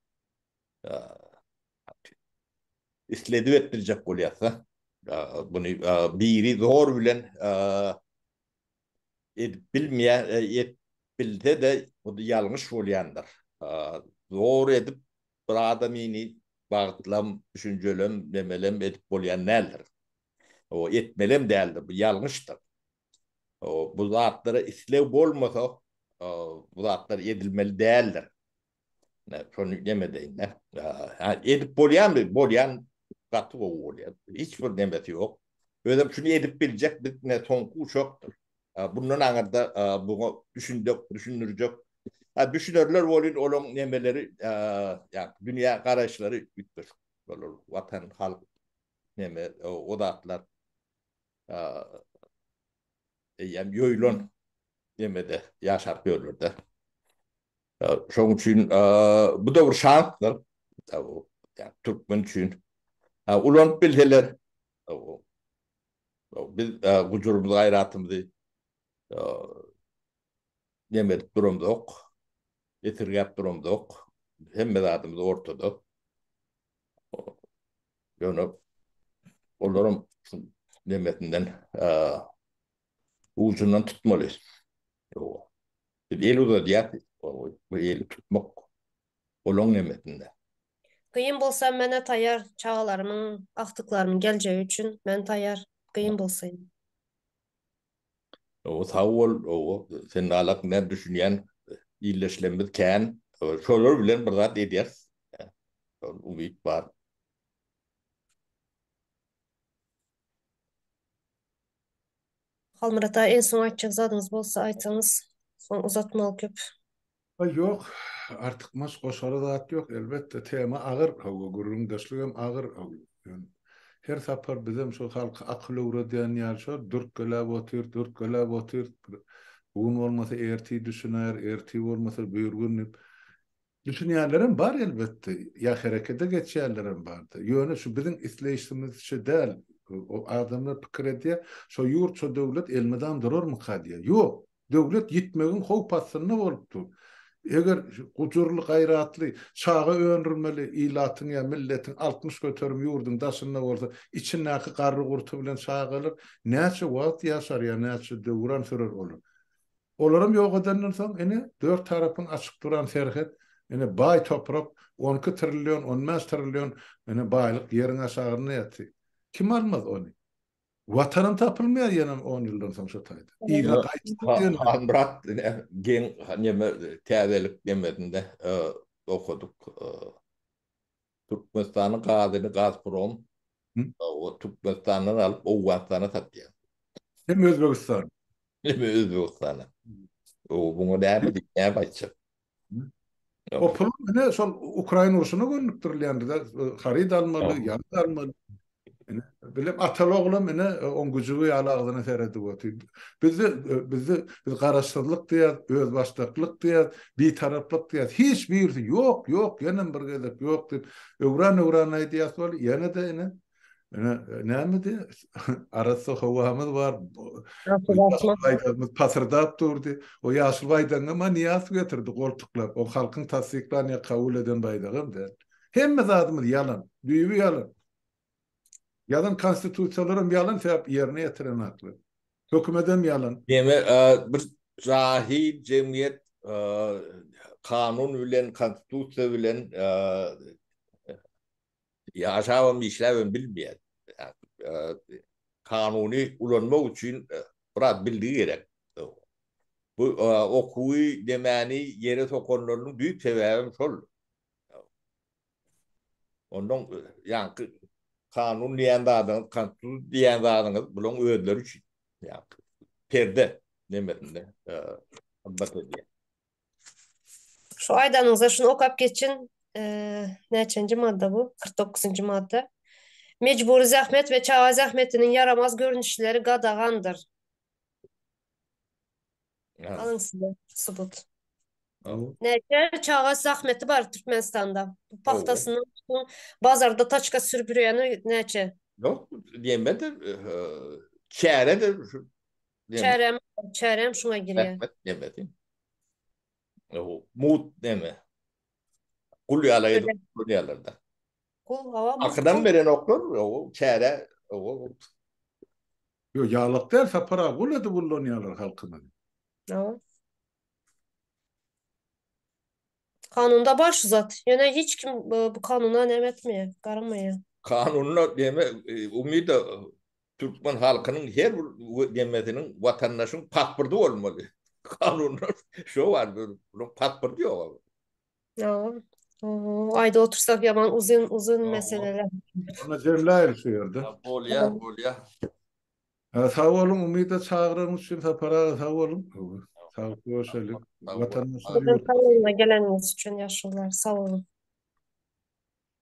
isledip etdirjek bolýarsa, buny biri zor bilen edip bilmeýär, edip bilse-de, bu ýalňyş bolýandyr. Zor edip bir adamyny bagtlam, düşünjelem, nemelem edip bolýan däldir. O etmelem däldir, bu ýalňyşdyr. Bu zatlara isleg bolmasa, bu zatlar edilmeli däldir. Şony neme edeýin-de. Edip bolýarmy? Bolýan gaty gowy bolýar. Hiç bir nemesi ýok. Özem şuny edip biljek biz ine soňky uçakdyr. Bundan aňyrda buňa düşünjek, düşündirjek. Ha düşünerler bolýan olaň nemeleri, ýa dünýä garaýyşlary üýtgeşik bolar. Watan, halk neme o zatlar eýýäm ýoýulan nemede ýaşap ýörler-de. Şonuň üçin bu-da bir şansdyr. Türkmen üçin. Ulanyp bilseler, biz gujurymyzy, gaýratymyzy neme edip duramzok, esirgäp duramzok. Hemme zadymyz ortada. Ýöne olaram nemesinden ujundan tutmaly. Biz el uzadýas, bu eli tutmak olaň nemesinde. Kyn bolsa menä taýar çagalarymyň agtyklarymyň geljegi üçin men taýar kyn bolsa. Owo sag bol owo sen nalak men düşünýän illeşlemmiz kän şolar bilen bir zat edýäs şol umyt bar. Halmyrat aga en soň aýtjak zadyňyz bolsa aýtsaňyz soň uzatmaly köp. Ýok, artykmaç goşara zat ýok. Elbetde, tema agyr, hawa, gürrüňdeşligem agyr. Ýöne her sapar bizem şo halka akyl öwredýän ýaly şo dürtgeläp otyr, dürtgeläp otyr. Bu gün bolmasa ertir düşüner, ertir bolmasa birgün diýip. Düşünýänlerem bar elbetde, ýa herekete geçýänlerem bardy. Ýöne şu biziň isleýşimizçe däl. O adamlar pikir edýär, şo ýurt, şo döwlet elmydam durarmyka diýýär. Ýok, döwlet ýitmegiň howp astynda bolup dur. Eger gujurly, gaýratly, çaga öndürmeli ilatyň ýa milletiň 60% ýurduň daşynda bolsa, içindäki garry-gurty bilen çagalar näçe wagt ýaşar ýa näçe döwran sürer olar? Olaram ýok edenden soň, ine, dört tarapyň açyk duran serhet, ine, baý toprak, on iki trillion, on bäş trillion, ine, baýlyk ýeriň aşagynda ýatyr. Kim almaz ony? Watanam tapylmaýar ýenem on ýyldan soň şo taýda. Yzyna gaýtsak ýene. Halmyrat, ine, geň neme, täzelik nemesinde okadyk. Türkmenistanyň gazyny Gazprom Türkmenistandan alyp Owganystana satýar. Hem Özbegistan. Hem Özbegistana. O buňa näme diýip, näme aýtjak? O pul ine şol Ukraina urşuna gönükdirilýändir-de, haryt almaly, ýarag almaly. Ine, bilem ataly oglam ine oň güjügi ýaly agzyna seredip otyr. Bizde bizde biz garaşsyzlyk diýýäs, özbaşdaklyk diýýäs, bitaraplyk diýýäs. Hiç birisi ýok, ýok, ýenem bir gezek ýok diýip öwran-öwran aýdýas weli, ýene-de ine. Ine, näme diýýär? Arassa howamyz bar. Ýaşyl baýdagymyz pasyrdap durdy. O ýaşyl baýdagyňam-a Nyýazow getirdi goltuklap. O halkyň tassyklan ýa kabul eden baýdagam däl. Hemme zadymyz ýalan. Düýbi ýalan. Ýazan konstitusiýalaram ýalan sebäp ýerine ýetirenaklar. Hökümedem ýalan. Deme bir jahil jemgyýet kanun bilen konstitusiýa bilen ýaşabam işläbem bilmeýär. Kanuny ulanmak üçin biraz bilgi gerek. Bu okuwy demäni ýere sokanlarynyň düýp sebäbem şol. Ondan ýaňky kanun diýen zadyňyz, konstitusiýa diýen zadyňyz bulaň özleri üçin. Ýaňky perde nemesinde hyzmat edýär. Şu aýdanyňyza şuny okap geçin. Näçenji madda bu? 49-njy madda. Mejbury zähmet we çaga zähmetiniň ýaramaz görnüşleri gadagandyr. Alyň size subut. Näçe çaga zahmeti bar Türkmenistanda. Bu pagtasyndan tutun bazarda taçka sürüp ýörýäni näçe? Ýok, diýemedi. Çäre-de şu. Çärem, çärem şuňa girýär. Zähmet diýemedi. Mut neme? Gul ýaly edip ulanýarlar-da. Gul, hawa, mut. Hakydan berenoklar, çäre, Ýok, ýaglyk däl, Sapar aga, gul edip ullanýarlar halkymyzy. Hawa. Kanunda bar şu zat. Ýöne hiç kim bu kanuna näme etmeýär, garamaýar. Kanunda näme, umyda türkmen halkynyň her bir nemesiniň, watandaşyň pasporty bolmaly. Kanunda şo bar, bunuň pasporty ýok. Hawa. Aýda otursak ýaman uzyn uzyn meseleler. Onda jemläýeli şu ýerde. Bolýar, bolýar. Sag boluň Umyda çagyranyňyz üçin Sapar aga sag boluň. Sag görüşelik. Watandaşlar ýurt. Sag boluň geleniňiz üçin ýaşulular sag boluň.